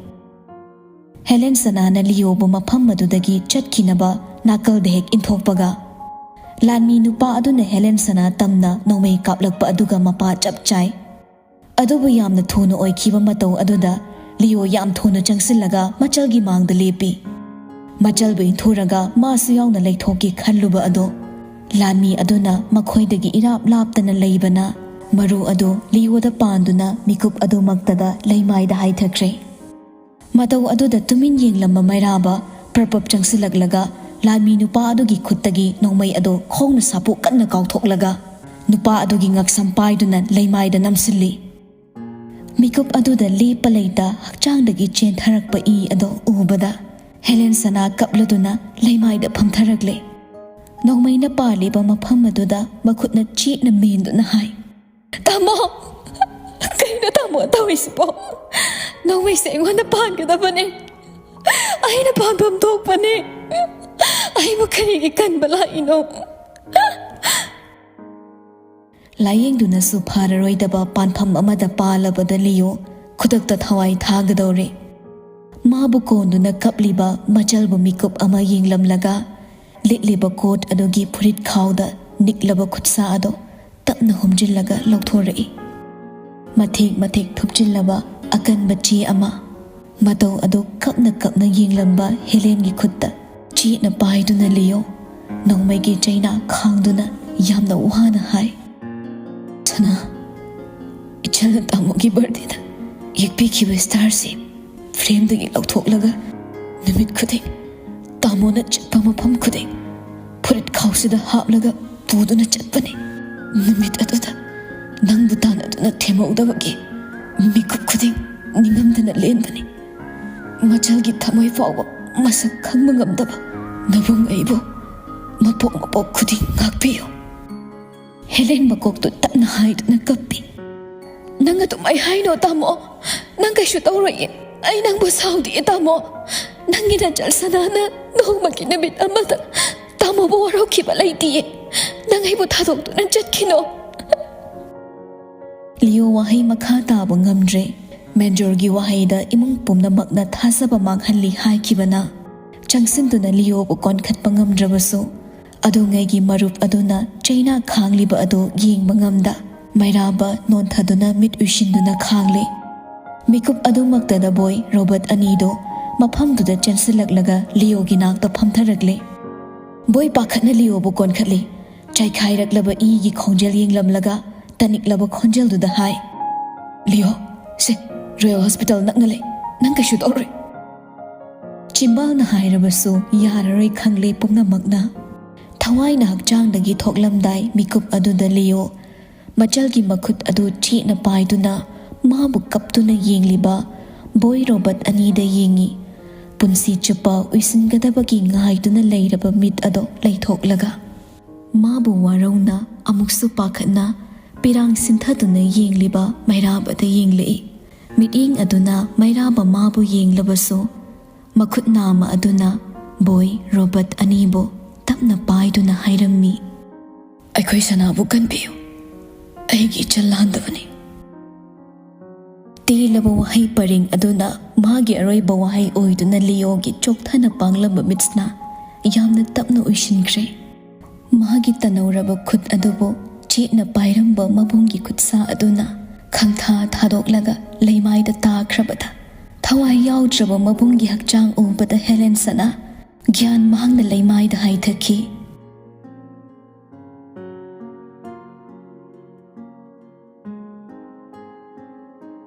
ꯍꯦꯂꯦꯟ ꯁꯅꯥꯅ ꯂꯤꯌꯣꯕꯨ ꯃꯐꯝ ꯑꯗꯨꯗꯒꯤ ꯆꯠꯈꯤꯅꯕ ꯅꯥꯀꯜꯗ ꯍꯦꯛ ꯏꯟꯊꯣꯛꯄꯒ, ꯂꯥꯟꯃꯤ ꯅꯨꯄꯥ ꯑꯗꯨꯅ ꯍꯦꯂꯦꯟ ꯁꯅꯥ ꯇꯝꯅ ꯅꯣꯡꯃꯩ ꯀꯥꯞꯂꯛꯄ ꯑꯗꯨꯒ ꯃꯄꯥ ꯆꯞ ꯆꯥꯏ꯫ ꯑꯗꯨꯕꯨ ꯌꯥꯝꯅ ꯊꯨꯅ ꯑꯣꯏꯈꯤꯕ ꯃꯇꯧ ꯑꯗꯨꯗ ꯂꯤꯌꯣ ꯌꯥꯝ ꯊꯨꯅ ꯆꯪꯁꯤꯜꯂꯒ ꯃꯆꯜꯒꯤ ꯃꯥꯡꯗ ꯂꯦꯞꯄꯤ꯫ ꯃꯆꯜꯕꯨ ꯏꯟꯊꯨꯔꯒ ꯃꯥꯁꯨ ꯌꯥꯎꯅ ꯂꯩꯊꯣꯛꯀꯦ ꯈꯜꯂꯨꯕ ꯑꯗꯣ, ꯂꯥꯟꯃꯤ ꯑꯗꯨꯅ ꯃꯈꯣꯏꯗꯒꯤ ꯏꯔꯥꯞ ꯂꯥꯞꯇꯅ ꯂꯩꯕꯅ ꯃꯔꯨ ꯑꯗꯨ ꯂꯤꯌꯣꯗ ꯄꯥꯟꯗꯨꯅ ꯃꯤꯀꯨꯞ ꯑꯗꯨꯃꯛꯇꯗ ꯂꯩꯃꯥꯏꯗ ꯍꯥꯏꯊꯈ꯭ꯔꯦ꯫ ꯃꯇꯧ ꯑꯗꯨꯗ ꯇꯨꯃꯤꯟ ꯌꯦꯡꯂꯝꯕ ꯃꯩꯔꯥꯕ ꯄ꯭ꯔꯞ ꯄ꯭ꯔꯞ ꯆꯪꯁꯤꯜꯂꯛꯂꯒ ꯂꯥꯟꯃꯤ ꯅꯨꯄꯥ ꯑꯗꯨꯒꯤ ꯈꯨꯠꯇꯒꯤ ꯅꯣꯡꯃꯩ ꯑꯗꯨ ꯈꯣꯡꯅ ꯁꯥꯄꯣꯛ ꯀꯟꯅ ꯀꯥꯎꯊꯣꯛꯂꯒ ꯅꯨꯄꯥ ꯑꯗꯨꯒꯤ ꯉꯛꯁꯝ ꯄꯥꯏꯗꯨꯅ ꯂꯩꯃꯥꯏꯗ ꯅꯝꯁꯤꯜꯂꯤ꯫ ꯃꯤꯀꯨꯞ ꯑꯗꯨꯗ ꯂꯦꯞꯄ ꯂꯩꯇ ꯍꯛꯆꯥꯡꯗꯒꯤ ꯆꯦꯟꯊꯔꯛꯄ ꯏ ꯑꯗꯨ ꯎꯕꯗ ꯍꯦꯂꯦꯟ ꯁꯅꯥ ꯀꯞꯂꯗꯨꯅ ꯂꯩꯃꯥꯏꯗ ꯐꯝꯊꯔꯛꯂꯦ꯫ ꯅꯣꯡꯃꯩꯅ ꯄꯥꯜꯂꯤꯕ ꯃꯐꯝ ꯑꯗꯨꯗ ꯃꯈꯨꯠꯅ ꯆꯦꯠꯅ ꯃꯦꯟꯗꯨꯅ ꯍꯥꯏ, "ꯇꯥꯃꯣ, ꯀꯩꯅꯣ ꯇꯥꯃꯣ ꯇꯧꯔꯤꯁꯤꯕꯣ? ꯅꯣꯡꯃꯩꯁꯦ ꯑꯩꯉꯣꯟꯗ ꯄꯥꯟꯒꯗꯕꯅꯦ꯫ ꯑꯩꯅ ꯄꯥꯟꯐꯝ ꯊꯣꯛꯄꯅꯦ꯫ ꯑꯩꯕꯨ ꯀꯔꯤꯒꯤ ꯀꯟꯕ ꯂꯥꯛꯏꯅꯣ?" ꯂꯥꯌꯦꯡꯗꯨꯅꯁꯨ ꯐꯔꯔꯣꯏꯗꯕ ꯄꯥꯟꯐꯝ ꯑꯃꯗ ꯄꯥꯜꯂꯕꯗ ꯂꯤꯌꯣ ꯈꯨꯗꯛꯇ ꯊꯋꯥꯏ ꯊꯥꯒꯗꯧꯔꯦ꯫ ꯃꯥꯕꯨ ꯀꯣꯟꯗꯨꯅ ꯀꯞꯂꯤꯕ ꯃꯆꯜꯕꯨ ꯃꯤꯀꯨꯞ ꯑꯃ ꯌꯦꯡꯂꯝꯂꯒ, ꯂꯤꯠꯂꯤꯕ ꯀꯣꯠ ꯑꯗꯨꯒꯤ ꯐꯨꯔꯤꯠ ꯈꯥꯎꯗ ꯅꯤꯛꯂꯕ ꯈꯨꯠꯁꯥ ꯑꯗꯨ ꯇꯞꯅ ꯍꯨꯝꯖꯤꯜꯂꯒ ꯂꯧꯊꯣꯔꯛꯏ꯫ ꯃꯊꯦꯛ ꯃꯊꯦꯛ ꯊꯨꯞꯆꯤꯜꯂꯕ ꯑꯀꯟꯕ ꯆꯦ ꯑꯃ, ꯃꯇꯧ ꯑꯗꯨ ꯀꯞꯅ ꯀꯞꯅ ꯌꯦꯡꯂꯝꯕ ꯍꯦꯂꯦꯟꯒꯤ ꯈꯨꯠꯇ ꯆꯦꯠꯅ ꯄꯥꯏꯗꯨꯅ ꯂꯤꯌꯣ ꯅꯣꯡꯃꯩꯒꯤ ꯆꯩꯅꯥ ꯈꯥꯡꯗꯨꯅ ꯌꯥꯝꯅ ꯋꯥꯅ ꯍꯥꯏ, "ꯁꯅꯥ, ꯏꯆꯜꯅ ꯇꯥꯃꯣꯒꯤ ꯕꯥꯔꯗꯦꯗ ꯌꯦꯛꯄꯤꯈꯤꯕ ꯁ꯭ꯇꯥꯔꯁꯤ ꯐ꯭ꯔꯦꯝꯗꯒꯤ ꯂꯧꯊꯣꯛꯂꯒ ꯅꯨꯃꯤꯠ ꯈꯨꯗꯤꯡ ꯇꯥꯃꯣꯅ ꯆꯠꯄ ꯃꯐꯝ ꯈꯨꯗꯤꯡ ꯐꯨꯔꯤꯠ ꯈꯥꯎꯁꯤꯗ ꯍꯥꯞꯂꯒ ꯄꯨꯗꯨꯅ ꯆꯠꯄꯅꯤ꯫ ꯅꯨꯃꯤꯠ ꯑꯗꯨꯗ ꯅꯪꯕꯨ ꯇꯥꯟꯅꯗꯨꯅ ꯊꯦꯝꯍꯧꯗꯕꯒꯤ ꯃꯤꯀꯨꯞ ꯈꯨꯗꯤꯡ ꯅꯤꯡꯉꯝꯗꯅ ꯂꯦꯟꯕꯅꯤ꯫ ꯃꯆꯜꯒꯤ ꯊꯃꯣꯏ ꯐꯥꯎꯕ ꯃꯁꯛ ꯈꯪꯕ ꯉꯝꯗꯕ ꯅꯕꯨꯡ ꯑꯩꯕꯨ ꯃꯄꯣꯛ ꯃꯄꯣꯛ ꯈꯨꯗꯤꯡ ꯉꯥꯛꯄꯤꯌꯨ꯫" ꯍꯦꯂꯦꯟ ꯃꯀꯣꯛꯇꯨ ꯇꯞꯅ ꯍꯥꯏꯗꯨꯅ ꯀꯞꯄꯤ꯫ "ꯅꯪ ꯑꯗꯨꯃꯥꯏ ꯍꯥꯏꯅꯣ ꯇꯥꯃꯣ, ꯅꯪ ꯀꯩꯁꯨ ꯇꯧꯔꯣꯏꯌꯦ꯫ ꯑꯩ ꯅꯪꯕꯨ ꯁꯥꯎꯗꯤꯌꯦ ꯇꯥꯃꯣ꯫ ꯅꯪꯒꯤ ꯅꯆꯜ ꯁꯅꯥꯅ ꯅꯣꯡꯃꯒꯤ ꯅꯨꯃꯤꯠ ꯑꯃꯗ ꯇꯥꯃꯣꯕꯨ ꯋꯥꯔꯧꯈꯤꯕ ꯂꯩꯇꯤꯌꯦ꯫ ꯅꯪ ꯑꯩꯕꯨ ꯊꯥꯗꯣꯛꯇꯨꯅ ꯆꯠꯈꯤꯅꯣ꯫" ꯂꯤꯌꯣ ꯋꯥꯍꯩ ꯃꯈꯥ ꯇꯥꯕ ꯉꯝꯗ꯭ꯔꯦ꯫ ꯃꯦꯟꯖꯣꯔꯒꯤ ꯋꯥꯍꯩꯗ ꯏꯃꯨꯡ ꯄꯨꯝꯅꯃꯛꯅ ꯊꯥꯖꯕ ꯃꯥꯡꯍꯜꯂꯤ ꯍꯥꯏꯈꯤꯕꯅ ꯆꯪꯁꯤꯟꯗꯨꯅ ꯂꯤꯌꯣꯕꯨ ꯀꯣꯟꯈꯠꯄ ꯉꯝꯗ꯭ꯔꯕꯁꯨ, ꯑꯗꯨꯉꯩꯒꯤ ꯃꯔꯨꯞ ꯑꯗꯨꯅ ꯆꯩꯅꯥ ꯈꯥꯡꯂꯤꯕ ꯑꯗꯨ ꯌꯦꯡꯕ ꯉꯝꯗ ꯃꯩꯔꯥꯕ ꯅꯣꯟꯊꯗꯨꯅ ꯃꯤꯠ ꯎꯏꯁꯤꯟꯗꯨꯅ ꯈꯥꯡꯂꯤ꯫ ꯃꯤꯀꯨꯞ ꯑꯗꯨꯃꯛꯇꯗ ꯕꯣꯏ ꯔꯣꯕꯣꯠ ꯑꯅꯤꯗꯨ ꯃꯐꯝꯗꯨꯗ ꯆꯦꯟꯁꯤꯜꯂꯛꯂꯒ ꯂꯤꯌꯣꯒꯤ ꯅꯥꯛꯇ ꯐꯝꯊꯔꯛꯂꯦ꯫ ꯕꯣꯏ ꯄꯥꯈꯠꯅ ꯂꯤꯌꯣꯕꯨ ꯀꯣꯟꯈꯠꯂꯤ꯫ ꯆꯥꯏꯈꯥꯏꯔꯛꯂꯕ ꯏꯒꯤ ꯈꯣꯡꯖꯦꯜ ꯌꯦꯡꯂꯝꯂꯒ ꯇꯅꯤꯛꯂꯕ ꯈꯣꯟꯖꯦꯜꯗꯨꯗ ꯍꯥꯏ, "ꯂꯤꯌꯣ, ꯁꯦ, ꯔꯣꯌꯦꯜ ꯍꯣꯁꯄꯤꯇꯥꯜ ꯅꯛꯅ ꯂꯩ꯫ ꯅꯪ ꯀꯩꯁꯨ ꯇꯧꯔꯣꯏ꯫" ꯆꯤꯝꯕꯥꯜꯅ ꯍꯥꯏꯔꯕꯁꯨ ꯌꯥꯔꯔꯣꯏ ꯈꯪꯂꯦ ꯄꯨꯝꯅꯃꯛꯅ꯫ ꯊꯋꯥꯏꯅ ꯍꯛꯆꯥꯡꯗꯒꯤ ꯊꯣꯛꯂꯝꯗꯥꯏ ꯃꯤꯀꯨꯞ ꯑꯗꯨꯗ ꯂꯤꯌꯣ ꯃꯆꯜꯒꯤ ꯃꯈꯨꯠ ꯑꯗꯨ ꯆꯦꯠꯅ ꯄꯥꯏꯗꯨꯅ ꯃꯥꯕꯨ ꯀꯞꯇꯨꯅ ꯌꯦꯡꯂꯤꯕ ꯕꯣꯏ ꯔꯣꯕꯣꯠ ꯑꯅꯤꯗ ꯌꯦꯡꯉꯤ꯫ ꯄꯨꯟꯁꯤ ꯆꯨꯞꯄ ꯎꯏꯁꯤꯟꯒꯗꯕꯒꯤ ꯉꯥꯏꯗꯨꯅ ꯂꯩꯔꯕ ꯃꯤꯠ ꯑꯗꯣ ꯂꯩꯊꯣꯛꯂꯒ꯫ ꯃꯥꯕꯨ ꯋꯥꯔꯧꯅ ꯑꯃꯨꯛꯁꯨ ꯄꯥꯈꯠꯅ ꯄꯤꯔꯥꯡ ꯁꯤꯟꯊꯗꯨꯅ ꯌꯦꯡꯂꯤꯕ ꯃꯩꯔꯥꯕꯗ ꯌꯦꯡꯂꯛꯏ꯫ ꯃꯤꯠꯌꯦꯡ ꯑꯗꯨꯅ ꯃꯩꯔꯥꯕ ꯃꯥꯕꯨ ꯌꯦꯡꯂꯕꯁꯨ, ꯃꯈꯨꯠ ꯅꯥꯝꯃ ꯑꯗꯨꯅ ꯕꯣꯏ ꯔꯣꯕꯣꯠ ꯑꯅꯤꯕꯨ ꯇꯞꯅ ꯄꯥꯏꯗꯨꯅ ꯍꯥꯏꯔꯝꯃꯤ, "ꯑꯩꯈꯣꯏ ꯁꯅꯥꯕꯨ ꯀꯟꯕꯤꯌꯨ꯫ ꯑꯩꯒꯤ ꯏꯆꯜ ꯂꯥꯟꯗꯕꯅꯤ꯫" ꯇꯦꯜꯂꯕ ꯋꯥꯍꯩ ꯄꯔꯦꯡ ꯑꯗꯨꯅ ꯃꯥꯒꯤ ꯑꯔꯣꯏꯕ ꯋꯥꯍꯩ ꯑꯣꯏꯗꯨꯅ ꯂꯤꯌꯣꯒꯤ ꯆꯣꯛꯊꯅ ꯄꯥꯡꯂꯝꯕ ꯃꯤꯠꯁꯤꯅ ꯌꯥꯝꯅ ꯇꯞꯅ ꯎꯏꯁꯤꯟꯈ꯭ꯔꯦ꯫ ꯃꯥꯒꯤ ꯇꯅꯧꯔꯕ ꯈꯨꯠ ꯑꯗꯨꯕꯨ ꯆꯦꯠꯅ ꯄꯥꯏꯔꯝꯕ ꯃꯕꯨꯡꯒꯤ ꯈꯨꯠꯁꯥ ꯑꯗꯨꯅ ꯈꯪꯊꯥ ꯊꯥꯗꯣꯛꯂꯒ ꯂꯩꯃꯥꯏꯗ ꯇꯥꯈ꯭ꯔꯕꯗ ꯊꯋꯥꯏ ꯌꯥꯎꯗ꯭ꯔꯕ ꯃꯕꯨꯡꯒꯤ ꯍꯛꯆꯥꯡ ꯎꯕꯗ ꯍꯦꯂꯦꯟ ꯁꯅꯥ ꯒ꯭ꯌꯥꯟ ꯃꯥꯡꯅ ꯂꯩꯃꯥꯏꯗ ꯍꯥꯏꯊꯈꯤ꯫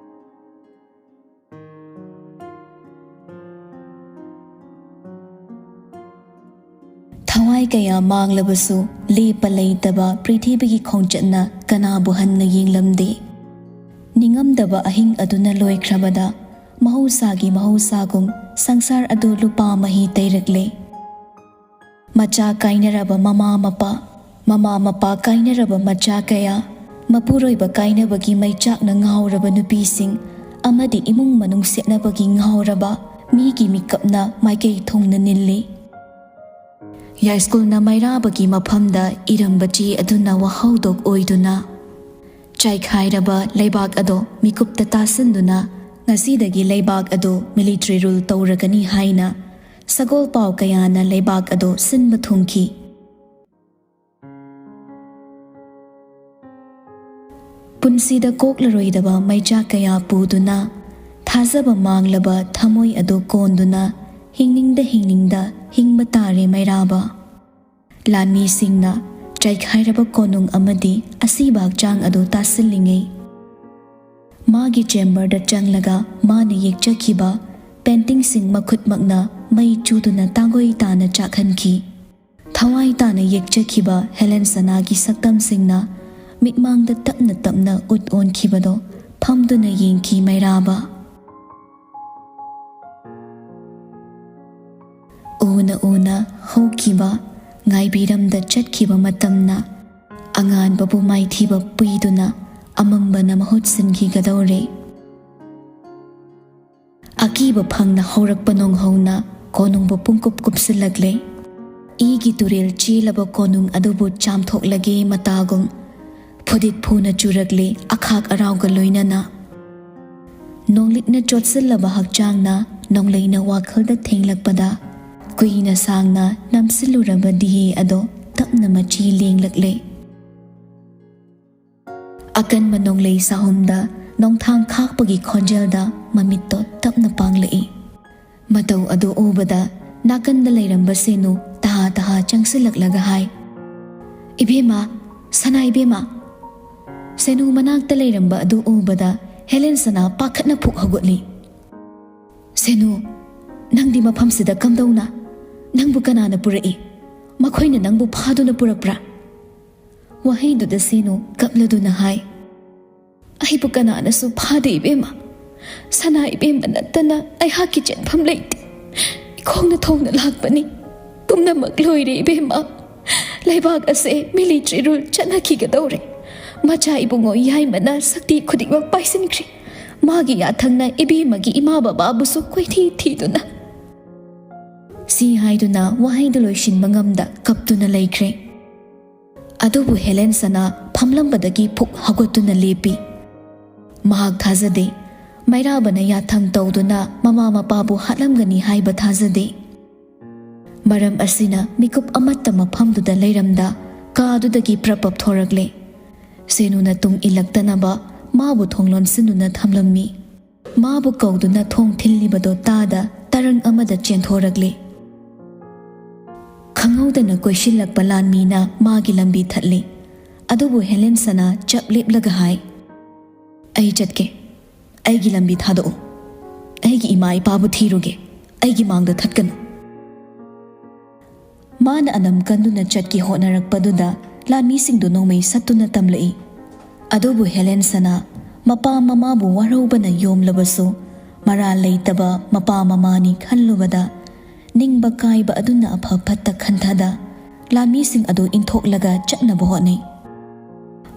ꯊꯋꯥꯏ ꯀꯌꯥ ꯃꯥꯡꯂꯕꯁꯨ, ꯂꯦꯞꯄ ꯂꯩꯇꯕ ꯄ꯭ꯔꯤꯊꯤꯕꯤꯒꯤ ꯈꯣꯡꯆꯠꯅ ꯀꯅꯥꯕꯨ ꯍꯟꯅ ꯌꯦꯡꯂꯝꯗꯦ꯫ ꯅꯤꯡꯉꯝꯗꯕ ꯑꯍꯤꯡ ꯑꯗꯨꯅ ꯂꯣꯏꯈ꯭ꯔꯕꯗ, ꯃꯍꯧꯁꯥꯒꯤ ꯃꯍꯧꯁꯥꯒꯨꯝ ꯁꯪꯁꯥꯔ ꯑꯗꯨ ꯂꯨꯄꯥ ꯃꯍꯤ ꯇꯩꯔꯛꯂꯦ꯫ ꯃꯆꯥ ꯀꯥꯏꯅꯔꯕ ꯃꯃꯥ ꯃꯄꯥ, ꯃꯃꯥ ꯃꯄꯥ ꯀꯥꯏꯅꯔꯕ ꯃꯆꯥ ꯀꯌꯥ, ꯃꯄꯨꯔꯣꯏꯕ ꯀꯥꯏꯅꯕꯒꯤ ꯃꯩꯆꯥꯛꯅ ꯉꯥꯎꯔꯕ ꯅꯨꯄꯤꯁꯤꯡ, ꯑꯃꯗꯤ ꯏꯃꯨꯡ ꯃꯅꯨꯡ ꯁꯦꯠꯅꯕꯒꯤ ꯉꯥꯎꯔꯕ ꯃꯤꯒꯤ ꯃꯤꯀꯞꯅ ꯃꯥꯏꯀꯩ ꯊꯨꯡꯅ ꯅꯤꯜꯂꯤ꯫ ꯌꯥꯏꯁ꯭ꯀꯨꯜꯅ ꯃꯩꯔꯥꯕꯒꯤ ꯃꯐꯝꯗ ꯏꯔꯝꯕ ꯆꯦ ꯑꯗꯨꯅ ꯋꯥꯍꯧꯗꯣꯛ ꯑꯣꯏꯗꯨꯅ, ꯆꯥꯏꯈꯥꯏꯔꯕ ꯂꯩꯕꯥꯛ ꯑꯗꯣ ꯃꯤꯀꯨꯞꯇ ꯇꯥꯁꯤꯟꯗꯨꯅ, ꯉꯁꯤꯗꯒꯤ ꯂꯩꯕꯥꯛ ꯑꯗꯨ ꯃꯤꯂꯤꯇꯔꯤ ꯔꯨꯜ ꯇꯧꯔꯒꯅꯤ ꯍꯥꯏꯅ ꯁꯒꯣꯜ ꯄꯥꯎ ꯀꯌꯥꯅ ꯂꯩꯕꯥꯛ ꯑꯗꯨ ꯁꯤꯟꯕ ꯊꯨꯡꯈꯤ꯫ ꯄꯨꯟꯁꯤꯗ ꯀꯣꯛꯂꯔꯣꯏꯗꯕ ꯃꯩꯆꯥꯛ ꯀꯌꯥ ꯄꯨꯗꯨꯅ, ꯊꯥꯖꯕ ꯃꯥꯡꯂꯕ ꯊꯃꯣꯏ ꯑꯗꯨ ꯀꯣꯟꯗꯨꯅ, ꯍꯤꯡꯅꯤꯡꯗ ꯍꯤꯡꯅꯤꯡꯗ ꯍꯤꯡꯕ ꯇꯥꯔꯦ ꯃꯩꯔꯥꯕ꯫ ꯂꯥꯟꯃꯤꯁꯤꯡꯅ ꯆꯥꯏꯈꯥꯏꯔꯕ ꯀꯣꯅꯨꯡ ꯑꯃꯗꯤ ꯑꯁꯤꯕ ꯍꯛꯆꯥꯡ ꯑꯗꯨ ꯇꯥꯁꯤꯜꯂꯤꯉꯩ, ꯃꯥꯒꯤ ꯆꯦꯝꯕꯔꯗ ꯆꯪꯂꯒ ꯃꯥꯅ ꯌꯦꯛꯆꯈꯤꯕ ꯄꯦꯟꯇꯤꯡꯁꯤꯡ ꯃꯈꯨꯠꯃꯛꯅ ꯃꯩ ꯆꯨꯗꯨꯅ ꯇꯥꯡꯒꯣꯏ ꯇꯥꯅ ꯆꯥꯛꯍꯟꯈꯤ꯫ ꯊꯋꯥꯏ ꯇꯥꯅ ꯌꯦꯛꯆꯈꯤꯕ ꯍꯦꯂꯦꯟ ꯁꯅꯥꯒꯤ ꯁꯛꯇꯝꯁꯤꯡꯅ ꯃꯤꯠꯃꯥꯡꯗ ꯇꯞꯅ ꯇꯞꯅ ꯎꯠ ꯑꯣꯟꯈꯤꯕꯗꯣ ꯐꯝꯗꯨꯅ ꯌꯦꯡꯈꯤ ꯃꯩꯔꯥꯕ꯫ ꯎꯅ ꯎꯅ ꯍꯧꯈꯤꯕ, ꯉꯥꯏꯕꯤꯔꯝꯗ ꯆꯠꯈꯤꯕ ꯃꯇꯝꯅ ꯑꯉꯥꯟꯕꯕꯨ ꯃꯥꯏꯊꯤꯕ ꯄꯤꯗꯨꯅ ꯑꯃꯝꯕꯅ ꯃꯍꯨꯠ ꯁꯤꯟꯈꯤꯒꯗꯧꯔꯦ꯫ ꯑꯀꯤꯕ ꯐꯪꯅ ꯍꯧꯔꯛꯄ ꯅꯣꯡꯍꯧꯅ ꯀꯣꯅꯨꯡꯕꯨ ꯄꯨꯡꯀꯨꯞ ꯀꯨꯞꯁꯤꯜꯂꯛꯂꯦ꯫ ꯏꯒꯤ ꯇꯨꯔꯦꯜ ꯆꯦꯜꯂꯕ ꯀꯣꯅꯨꯡ ꯑꯗꯨꯕꯨ ꯆꯥꯝꯊꯣꯛꯂꯒꯦ ꯃꯇꯥꯒꯨꯝ, ꯐꯨꯗꯤꯠ ꯐꯨꯅ ꯆꯨꯔꯛꯂꯦ ꯑꯈꯥꯛ ꯑꯔꯥꯎꯒ ꯂꯣꯏꯅꯅ꯫ ꯅꯣꯡꯂꯤꯛꯅ ꯆꯣꯠꯁꯤꯜꯂꯕ ꯍꯛꯆꯥꯡꯅ ꯅꯣꯡꯂꯩꯅ ꯋꯥꯈꯜꯗ ꯊꯦꯡꯂꯛꯄꯗ, ꯀꯨꯏꯅ ꯁꯥꯡꯅ ꯅꯝꯁꯤꯜꯂꯨꯔꯕ ꯗꯤꯍꯦ ꯑꯗꯣ ꯇꯞꯅ ꯃꯆꯤ ꯂꯦꯡꯂꯛꯂꯦ꯫ ꯑꯀꯟꯕ ꯅꯣꯡꯂꯩ ꯁꯥꯍꯨꯝꯗ ꯅꯣꯡꯊꯥꯡ ꯈꯥꯛꯄꯒꯤ ꯈꯣꯟꯖꯦꯜꯗ ꯃꯃꯤꯠꯇꯣ ꯇꯞꯅ ꯄꯥꯡꯂꯛꯏ꯫ ꯃꯇꯧ ꯑꯗꯨ ꯎꯕꯗ ꯅꯥꯀꯟꯗ ꯂꯩꯔꯝꯕ ꯁꯦꯅꯨ ꯇꯍꯥ ꯇꯍꯥ ꯆꯪꯁꯤꯜꯂꯛꯂꯒ ꯍꯥꯏ, "ꯏꯕꯦꯝꯃ, ꯁꯅꯥ ꯏꯕꯦꯝꯃ!" ꯁꯦꯅꯨ ꯃꯅꯥꯛꯇ ꯂꯩꯔꯝꯕ ꯑꯗꯨ ꯎꯕꯗ ꯍꯦꯂꯦꯟ ꯁꯅꯥ ꯄꯥꯈꯠꯅ ꯐꯨꯛ ꯍꯧꯒꯠꯂꯤ꯫ "ꯁꯦꯅꯨ, ꯅꯪꯗꯤ ꯃꯐꯝꯁꯤꯗ ꯀꯝꯗꯧꯅ? ꯅꯪꯕꯨ ꯀꯅꯥꯅ ꯄꯨꯔꯛꯏ? ꯃꯈꯣꯏꯅ ꯅꯪꯕꯨ ꯐꯥꯗꯨꯅ ꯄꯨꯔꯛꯄ꯭ꯔꯥ?" ꯋꯥꯍꯩꯗꯨꯗ ꯁꯦꯅꯨ ꯀꯞꯂꯗꯨꯅ ꯍꯥꯏ, "ꯑꯩꯕꯨ ꯀꯅꯥꯅꯁꯨ ꯐꯥꯗꯦ ꯏꯕꯦꯝꯃ꯫ ꯁꯅꯥ ꯏꯕꯦꯝꯃ ꯅꯠꯇꯅ ꯑꯩꯍꯥꯛꯀꯤ ꯆꯦꯟꯐꯝ ꯂꯩꯇꯦ꯫ ꯏꯈꯣꯡꯅ ꯊꯣꯡꯅ ꯂꯥꯛꯄꯅꯤ꯫ ꯄꯨꯝꯅꯃꯛ ꯂꯣꯏꯔꯦ ꯏꯕꯦꯝꯃ꯫ ꯂꯩꯕꯥꯛ ꯑꯁꯦ ꯃꯤꯂꯤꯇ꯭ꯔꯤ ꯔꯨꯜ ꯆꯠꯅꯈꯤꯒꯗꯧꯔꯦ꯫ ꯃꯆꯥ ꯏꯕꯨꯡꯉꯣ ꯌꯥꯏꯃꯅ ꯁꯛꯇꯤ ꯈꯨꯗꯤꯡꯃꯛ ꯄꯥꯏꯁꯤꯟꯈ꯭ꯔꯦ꯫ ꯃꯥꯒꯤ ꯌꯥꯊꯪꯅ ꯏꯕꯦꯝꯃꯒꯤ ꯏꯃꯥ ꯕꯕꯥꯕꯨꯁꯨ ꯀꯣꯏꯊꯤ ꯊꯤꯗꯨꯅ꯫" ꯁꯤ ꯍꯥꯏꯗꯨꯅ ꯋꯥꯍꯩꯗꯨ ꯂꯣꯏꯁꯤꯟꯕ ꯉꯝꯗ ꯀꯞꯇꯨꯅ ꯂꯩꯈ꯭ꯔꯦ꯫ ꯑꯗꯨꯕꯨ ꯍꯦꯂꯦꯟ ꯁꯅꯥ ꯐꯝꯂꯝꯕꯗꯒꯤ ꯐꯨꯛ ꯍꯧꯒꯠꯇꯨꯅ ꯂꯦꯞꯄꯤ꯫ ꯃꯍꯥꯛ ꯊꯥꯖꯗꯦ꯫ ꯃꯩꯔꯥꯕꯅ ꯌꯥꯊꯪ ꯇꯧꯗꯨꯅ ꯃꯃꯥ ꯃꯄꯥꯕꯨ ꯍꯥꯠꯂꯝꯒꯅꯤ ꯍꯥꯏꯕ ꯊꯥꯖꯗꯦ꯫ ꯃꯔꯝ ꯑꯁꯤꯅ ꯃꯤꯀꯨꯞ ꯑꯃꯠꯇ ꯃꯐꯝꯗꯨꯗ ꯂꯩꯔꯝꯗ ꯀꯥꯗꯨꯗꯒꯤ ꯄ꯭ꯔꯞ ꯄꯞ ꯊꯣꯔꯛꯂꯦ꯫ ꯁꯦꯅꯨꯅ ꯇꯨꯡ ꯏꯜꯂꯛꯇꯅꯕ ꯃꯥꯕꯨ ꯊꯣꯡ ꯂꯣꯟꯁꯤꯟꯗꯨꯅ ꯊꯝꯂꯝꯃꯤ꯫ ꯃꯥꯕꯨ ꯀꯧꯗꯨꯅ ꯊꯣꯡ ꯊꯤꯜꯂꯤꯕꯗꯣ ꯇꯥꯗ ꯇꯔꯪ ꯑꯃꯗ ꯆꯦꯟꯊꯣꯔꯛꯂꯦ꯫ ꯈꯪꯍꯧꯗꯅ ꯀꯣꯏꯁꯤꯜꯂꯛꯄ ꯂꯥꯟꯃꯤꯅ ꯃꯥꯒꯤ ꯂꯝꯕꯤ ꯊꯠꯂꯤ꯫ ꯑꯗꯨꯕꯨ ꯍꯦꯂꯦꯟ ꯁꯅꯥ ꯆꯞ ꯂꯦꯞꯂꯒ ꯍꯥꯏ, "ꯑꯩ ꯆꯠꯀꯦ꯫ ꯑꯩꯒꯤ ꯂꯝꯕꯤ ꯊꯥꯗꯣꯛꯎ꯫ ꯑꯩꯒꯤ ꯏꯃꯥ ꯏꯄꯥꯕꯨ ꯊꯤꯔꯨꯒꯦ꯫ ꯑꯩꯒꯤ ꯃꯥꯡꯗ ꯊꯠꯀꯅꯨ꯫" ꯃꯥꯅ ꯑꯅꯝ ꯀꯟꯗꯨꯅ ꯆꯠꯀꯦ ꯍꯣꯠꯅꯔꯛꯄꯗꯨꯗ ꯂꯥꯟꯃꯤꯁꯤꯡꯗꯨ ꯅꯣꯡꯃꯩ ꯁꯠꯇꯨꯅ ꯇꯝꯂꯛꯏ꯫ ꯑꯗꯨꯕꯨ ꯍꯦꯂꯦꯟ ꯁꯅꯥ ꯃꯄꯥ ꯃꯃꯥꯕꯨ ꯋꯥꯔꯧꯕꯅ ꯌꯣꯝꯂꯕꯁꯨ ꯃꯔꯥꯜ ꯂꯩꯇꯕ ꯃꯄꯥ ꯃꯃꯥꯅꯤ ꯈꯜꯂꯨꯕꯗ ꯅꯤꯡꯕ ꯀꯥꯏꯕ ꯑꯗꯨꯅ ꯑꯐ ꯐꯠꯇ ꯈꯟꯊꯗ ꯂꯥꯟꯃꯤꯁꯤꯡ ꯑꯗꯨ ꯏꯟꯊꯣꯛꯂꯒ ꯆꯠꯅꯕ ꯍꯣꯠꯅꯩ꯫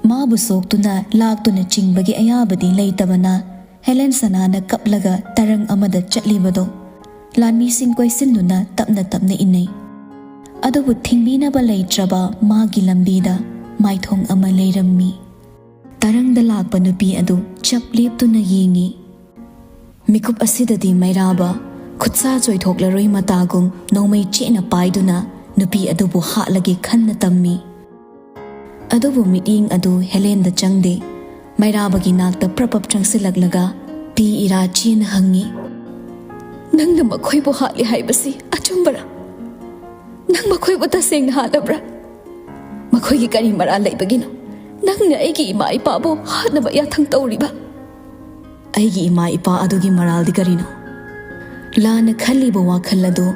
ꯃꯥꯕꯨ ꯁꯣꯛꯇꯨꯅ ꯂꯥꯛꯇꯨꯅ ꯆꯤꯡꯕꯒꯤ ꯑꯌꯥꯕꯗꯤ ꯂꯩꯇꯕꯅ ꯍꯦꯂꯦꯟ ꯁꯅꯥꯅ ꯀꯞꯂꯒ ꯇꯔꯪ ꯑꯃꯗ ꯆꯠꯂꯤꯕꯗꯣ ꯂꯥꯟꯃꯤꯁꯤꯡ ꯀꯣꯏꯁꯤꯟꯗꯨꯅ ꯇꯞꯅ ꯇꯞꯅ ꯏꯟꯅꯩ꯫ ꯑꯗꯨꯕꯨ ꯊꯤꯡꯕꯤꯅꯕ ꯂꯩꯇ꯭ꯔꯕ ꯃꯥꯒꯤ ꯂꯝꯕꯤꯗ ꯃꯥꯏꯊꯣꯡ ꯑꯃ ꯂꯩꯔꯝꯃꯤ꯫ ꯇꯔꯪꯗ ꯂꯥꯛꯄ ꯅꯨꯄꯤ ꯑꯗꯨ ꯆꯞ ꯂꯦꯞꯇꯨꯅ ꯌꯦꯡꯉꯤ꯫ ꯃꯤꯀꯨꯞ ꯑꯁꯤꯗꯗꯤ ꯃꯩꯔꯥꯕ ꯈꯨꯠꯁꯥ ꯆꯣꯏꯊꯣꯛꯂꯔꯣꯏ ꯃꯇꯥꯒꯨꯝ ꯅꯣꯡꯃꯩ ꯆꯦꯠꯅ ꯄꯥꯏꯗꯨꯅ ꯅꯨꯄꯤ ꯑꯗꯨꯕꯨ ꯍꯥꯠꯂꯒꯦ ꯈꯟꯅ ꯇꯝꯃꯤ꯫ ꯑꯗꯨꯕꯨ ꯃꯤꯠꯌꯦꯡ ꯑꯗꯨ ꯍꯦꯂꯦꯟꯗ ꯆꯪꯗꯦ꯫ ꯃꯩꯔꯥꯕꯒꯤ ꯅꯥꯛꯇ ꯄ꯭ꯔꯞ ꯄ꯭ꯔꯞ ꯆꯪꯁꯤꯜꯂꯛꯂꯒ ꯄꯤ ꯏꯔꯥ ꯆꯦꯅ ꯍꯪꯉꯤ, "ꯅꯪꯅ ꯃꯈꯣꯏꯕꯨ ꯍꯥꯠꯂꯤ ꯍꯥꯏꯕꯁꯤ ꯑꯆꯨꯝꯕꯔꯥ? ꯅꯪ ꯃꯈꯣꯏꯕꯨ ꯇꯁꯦꯡꯅ ꯍꯥꯠꯂꯕ꯭ꯔꯥ? ꯃꯈꯣꯏꯒꯤ ꯀꯔꯤ ꯃꯔꯥꯜ ꯂꯩꯕꯒꯤꯅꯣ ꯅꯪꯅ ꯑꯩꯒꯤ ꯏꯃꯥ ꯏꯄꯥꯕꯨ ꯍꯥꯠꯅꯕ ꯌꯥꯊꯪ ꯇꯧꯔꯤꯕ?" "ꯑꯩꯒꯤ ꯏꯃꯥ ꯏꯄꯥ ꯑꯗꯨꯒꯤ ꯃꯔꯥꯜꯗꯤ ꯀꯔꯤꯅꯣ?" ꯂꯥꯟꯅ ꯈꯜꯂꯤꯕ ꯋꯥꯈꯜ ꯑꯗꯨ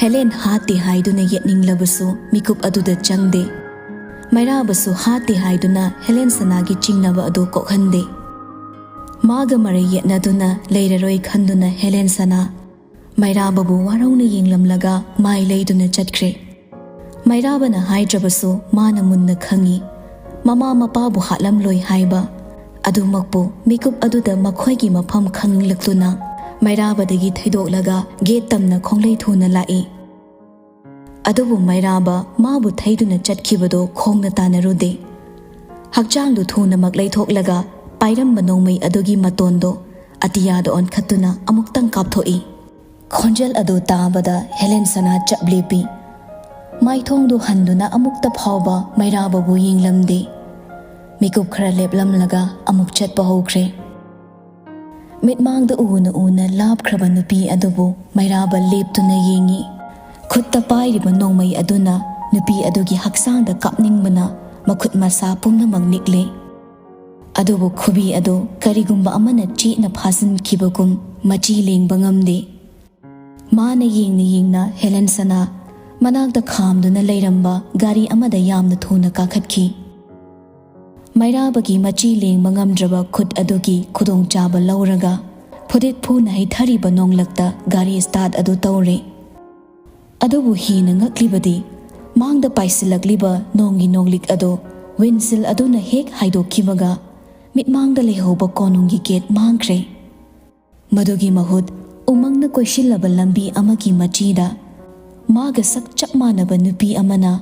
ꯍꯦꯂꯦꯟ ꯍꯥꯠꯇꯦ ꯍꯥꯏꯗꯨꯅ ꯌꯦꯠꯅꯤꯡꯂꯕꯁꯨ ꯃꯤꯀꯨꯞ ꯑꯗꯨꯗ ꯆꯪꯗꯦ꯫ ꯃꯩꯔꯥꯕꯁꯨ ꯍꯥꯠꯇꯦ ꯍꯥꯏꯗꯨꯅ ꯍꯦꯂꯦꯟ ꯁꯅꯥꯒꯤ ꯆꯤꯡꯅꯕ ꯑꯗꯨ ꯀꯣꯛꯍꯟꯗꯦ꯫ ꯃꯥꯒ ꯃꯔꯩ ꯌꯦꯠꯅꯗꯨꯅ ꯂꯩꯔꯔꯣꯏ ꯈꯟꯗꯨꯅ ꯍꯦꯂꯦꯟ ꯁꯅꯥ ꯃꯩꯔꯥꯕꯕꯨ ꯋꯥꯔꯧꯅ ꯌꯦꯡꯂꯝꯂꯒ ꯃꯥꯏ ꯂꯩꯗꯨꯅ ꯆꯠꯈ꯭ꯔꯦ꯫ ꯃꯩꯔꯥꯕꯅ ꯍꯥꯏꯗ꯭ꯔꯕꯁꯨ ꯃꯥꯅ ꯃꯨꯟꯅ ꯈꯪꯏ, ꯃꯃꯥ ꯃꯄꯥꯕꯨ ꯍꯥꯠꯂꯝꯂꯣꯏ ꯍꯥꯏꯕ꯫ ꯑꯗꯨꯃꯛꯄꯨ ꯃꯤꯀꯨꯞ ꯑꯗꯨꯗ ꯃꯈꯣꯏꯒꯤ ꯃꯐꯝ ꯈꯪꯅꯤꯡꯂꯛꯇꯨꯅ ꯃꯩꯔꯥꯕꯗꯒꯤ ꯊꯩꯗꯣꯛꯂꯒ ꯒꯦꯠ ꯇꯝꯅ ꯈꯣꯡꯂꯩ ꯊꯨꯅ ꯂꯥꯛꯏ꯫ ꯑꯗꯨꯕꯨ ꯃꯩꯔꯥꯕ ꯃꯥꯕꯨ ꯊꯩꯗꯨꯅ ꯆꯠꯈꯤꯕꯗꯨ ꯈꯣꯡꯅ ꯇꯥꯟꯅꯔꯨꯗꯦ꯫ ꯍꯛꯆꯥꯡꯗꯨ ꯊꯨꯅꯃꯛ ꯂꯩꯊꯣꯛꯂꯒ ꯄꯥꯏꯔꯝꯕ ꯅꯣꯡꯃꯩ ꯑꯗꯨꯒꯤ ꯃꯇꯣꯟꯗꯨ ꯑꯇꯤꯌꯥꯗ ꯑꯣꯟꯈꯠꯇꯨꯅ ꯑꯃꯨꯛꯇꯪ ꯀꯥꯞꯊꯣꯛꯏ꯫ ꯈꯣꯟꯖꯦꯜ ꯑꯗꯨ ꯇꯥꯕꯗ ꯍꯦꯂꯦꯟ ꯁꯅꯥ ꯆꯞ ꯂꯦꯞꯄꯤ꯫ ꯃꯥꯏꯊꯣꯡꯗꯨ ꯍꯟꯗꯨꯅ ꯑꯃꯨꯛꯇ ꯐꯥꯎꯕ ꯃꯩꯔꯥꯕꯕꯨ ꯌꯦꯡꯂꯝꯗꯦ꯫ ꯃꯤꯀꯨꯞ ꯈꯔ ꯂꯦꯞꯂꯝꯂꯒ ꯑꯃꯨꯛ ꯆꯠꯄ ꯍꯧꯈ꯭ꯔꯦ꯫ ꯃꯤꯠꯃꯥꯡꯗ ꯎꯅ ꯎꯅ ꯂꯥꯞꯈ꯭ꯔꯕ ꯅꯨꯄꯤ ꯑꯗꯨꯕꯨ ꯃꯩꯔꯥꯕ ꯂꯦꯞꯇꯨꯅ ꯌꯦꯡꯏ꯫ ꯈꯨꯠꯇ ꯄꯥꯏꯔꯤꯕ ꯅꯣꯡꯃꯩ ꯑꯗꯨꯅ ꯅꯨꯄꯤ ꯑꯗꯨꯒꯤ ꯍꯛꯆꯥꯡꯗ ꯀꯥꯞꯅꯤꯡꯕꯅ ꯃꯈꯨꯠ ꯃꯁꯥ ꯄꯨꯝꯅꯃꯛ ꯅꯤꯛꯂꯦ꯫ ꯑꯗꯨꯕꯨ ꯈꯨꯕꯤ ꯑꯗꯨ ꯀꯔꯤꯒꯨꯝꯕ ꯑꯃꯅ ꯆꯦꯠꯅ ꯐꯥꯖꯤꯟꯈꯤꯕꯒꯨꯝ ꯃꯆꯤ ꯂꯦꯡꯕ ꯉꯝꯗꯦ꯫ ꯃꯥꯅ ꯌꯦꯡꯅ ꯌꯦꯡꯅ ꯍꯦꯂꯦꯟ ꯁꯅꯥ ꯃꯅꯥꯛꯇ ꯈꯥꯝꯗꯨꯅ ꯂꯩꯔꯝꯕ ꯒꯥꯔꯤ ꯑꯃꯗ ꯌꯥꯝꯅ ꯊꯨꯅ ꯀꯥꯈꯠꯈꯤ꯫ ꯃꯩꯔꯥꯕꯒꯤ ꯃꯆꯤ ꯂꯦꯡꯕ ꯉꯝꯗ꯭ꯔꯕ ꯈꯨꯠ ꯑꯗꯨꯒꯤ ꯈꯨꯗꯣꯡꯆꯥꯕ ꯂꯧꯔꯒ ꯐꯨꯗꯤꯠ ꯐꯨꯅ ꯍꯩꯊꯔꯤꯕ ꯅꯣꯡꯂꯛꯇ ꯒꯥꯔꯤ ꯁ꯭ꯇꯥꯔꯠ ꯑꯗꯨ ꯇꯧꯔꯦ꯫ ꯑꯗꯨꯕꯨ ꯍꯦꯟꯅ ꯉꯛꯂꯤꯕꯗꯤ ꯃꯥꯡꯗ ꯄꯥꯏꯁꯤꯜꯂꯛꯂꯤꯕ ꯅꯣꯡꯒꯤ ꯅꯣꯡꯂꯤꯛ ꯑꯗꯨ ꯋꯤꯟꯁꯤꯜ ꯑꯗꯨꯅ ꯍꯦꯛ ꯍꯥꯏꯗꯣꯛꯈꯤꯕꯒ ꯃꯤꯠꯃꯥꯡꯗ ꯂꯩꯍꯧꯕ ꯀꯣꯅꯨꯡꯒꯤ ꯒꯦꯠ ꯃꯥꯡꯈ꯭ꯔꯦ꯫ ꯃꯗꯨꯒꯤ ꯃꯍꯨꯠ ꯎꯃꯪꯅ ꯀꯣꯏꯁꯤꯜꯂꯕ ꯂꯝꯕꯤ ꯑꯃꯒꯤ ꯃꯆꯤꯗ ꯃꯥꯒ ꯁꯛ ꯆꯞ ꯃꯥꯟꯅꯕ ꯅꯨꯄꯤ ꯑꯃꯅ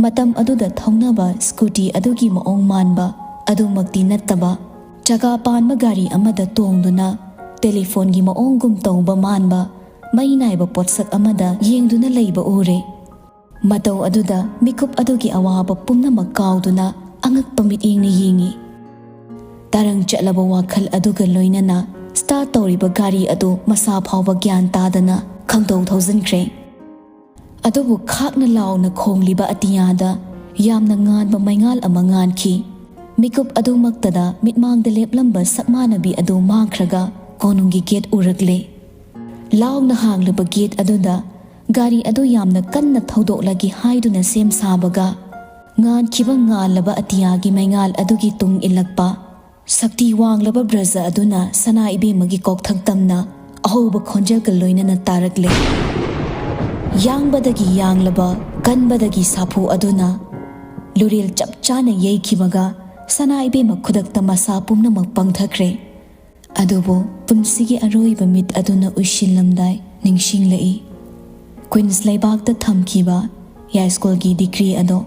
ꯃꯇꯝ ꯑꯗꯨꯗ ꯊꯧꯅꯕ ꯁ꯭ꯀꯨꯇꯤ ꯑꯗꯨꯒꯤ ꯃꯑꯣꯡ ꯃꯥꯟꯕ ꯑꯗꯨꯃꯛꯇꯤ ꯅꯠꯇꯕ, ꯆꯀꯥ ꯄꯥꯟꯕ ꯒꯥꯔꯤ ꯑꯃꯗ ꯇꯣꯡꯗꯨꯅ ꯇꯦꯂꯤꯐꯣꯟꯒꯤ ꯃꯑꯣꯡꯒꯨꯝ ꯇꯧꯕ ꯃꯥꯟꯕ ꯃꯩ ꯅꯥꯏꯕ ꯄꯣꯠꯁꯛ ꯑꯃꯗ ꯌꯦꯡꯗꯨꯅ ꯂꯩꯕ ꯎꯔꯦ꯫ ꯃꯇꯧ ꯑꯗꯨꯗ ꯃꯤꯀꯨꯞ ꯑꯗꯨꯒꯤ ꯑꯋꯥꯕ ꯄꯨꯝꯅꯃꯛ ꯀꯥꯎꯗꯨꯅ ꯑꯉꯛꯄ ꯃꯤꯠꯌꯦꯡꯅ ꯌꯦꯡꯏ꯫ ꯇꯔꯪ ꯆꯠꯂꯕ ꯋꯥꯈꯜ ꯑꯗꯨꯒ ꯂꯣꯏꯅꯅ ꯁ꯭ꯇꯥꯔꯠ ꯇꯧꯔꯤꯕ ꯒꯥꯔꯤ ꯑꯗꯨ ꯃꯁꯥ ꯐꯥꯎꯕ ꯒ꯭ꯌꯥꯟ ꯇꯥꯗꯅ ꯈꯪꯊꯧ ꯊꯧꯖꯤꯟꯈ꯭ꯔꯦ꯫ ꯑꯗꯨꯕꯨ ꯈꯥꯛꯅ ꯂꯥꯎꯅ ꯈꯣꯡꯂꯤꯕ ꯑꯇꯤꯌꯥꯗ ꯌꯥꯝꯅ ꯉꯥꯟꯕ ꯃꯩꯉꯥꯜ ꯑꯃ ꯉꯥꯟꯈꯤ꯫ ꯃꯤꯀꯨꯞ ꯑꯗꯨꯃꯛꯇꯗ ꯃꯤꯠꯃꯥꯡꯗ ꯂꯦꯞꯂꯝꯕ ꯁꯛꯃꯥꯟꯅꯕꯤ ꯑꯗꯨ ꯃꯥꯡꯈ꯭ꯔꯒ ꯀꯣꯅꯨꯡꯒꯤ ꯒꯦꯠ ꯎꯔꯛꯂꯦ꯫ ꯂꯥꯎꯅ ꯍꯥꯡꯂꯕ ꯒꯦꯠ ꯑꯗꯨꯗ ꯒꯥꯔꯤ ꯑꯗꯨ ꯌꯥꯝꯅ ꯀꯟꯅ ꯊꯧꯗꯣꯛꯂꯒꯦ ꯍꯥꯏꯗꯨꯅ ꯁꯦꯝ ꯁꯥꯕꯒ, ꯉꯥꯟꯈꯤꯕ ꯉꯥꯜꯂꯕ ꯑꯇꯤꯌꯥꯒꯤ ꯃꯩꯉꯥꯜ ꯑꯗꯨꯒꯤ ꯇꯨꯡ ꯏꯜꯂꯛꯄ ꯁꯛꯇꯤ ꯋꯥꯡꯂꯕ ꯕ꯭ꯔꯖ ꯑꯗꯨꯅ ꯁꯅꯥ ꯏꯕꯦꯝꯃꯒꯤ ꯀꯣꯛꯊꯛ ꯇꯝꯅ ꯑꯍꯧꯕ ꯈꯣꯟꯖꯦꯜꯒ ꯂꯣꯏꯅꯅ ꯇꯥꯔꯛꯂꯦ꯫ ꯌꯥꯡꯕꯗꯒꯤ ꯌꯥꯡꯂꯕ, ꯀꯟꯕꯗꯒꯤ ꯁꯥꯐꯨ ꯑꯗꯨꯅ ꯂꯨꯔꯦꯜ ꯆꯞ ꯆꯥꯅ ꯌꯩꯈꯤꯕꯒ, ꯁꯅꯥ ꯏꯕꯦꯝꯃ ꯈꯨꯗꯛꯇ ꯃꯁꯥ ꯄꯨꯝꯅꯃꯛ ꯄꯪꯊꯈ꯭ꯔꯦ꯫ ꯑꯗꯨꯕꯨ ꯄꯨꯟꯁꯤꯒꯤ ꯑꯔꯣꯏꯕ ꯃꯤꯠ ꯑꯗꯨꯅ ꯎꯏꯁꯤꯜꯂꯝꯗꯥꯏ ꯅꯤꯡꯁꯤꯡꯂꯛꯏ꯫ ꯀ꯭ꯋꯤꯟꯁ ꯂꯩꯕꯥꯛꯇ ꯊꯝꯈꯤꯕ ꯌꯥꯏꯁ꯭ꯀꯨꯜꯒꯤ ꯗꯤꯒ꯭ꯔꯤ ꯑꯗꯣ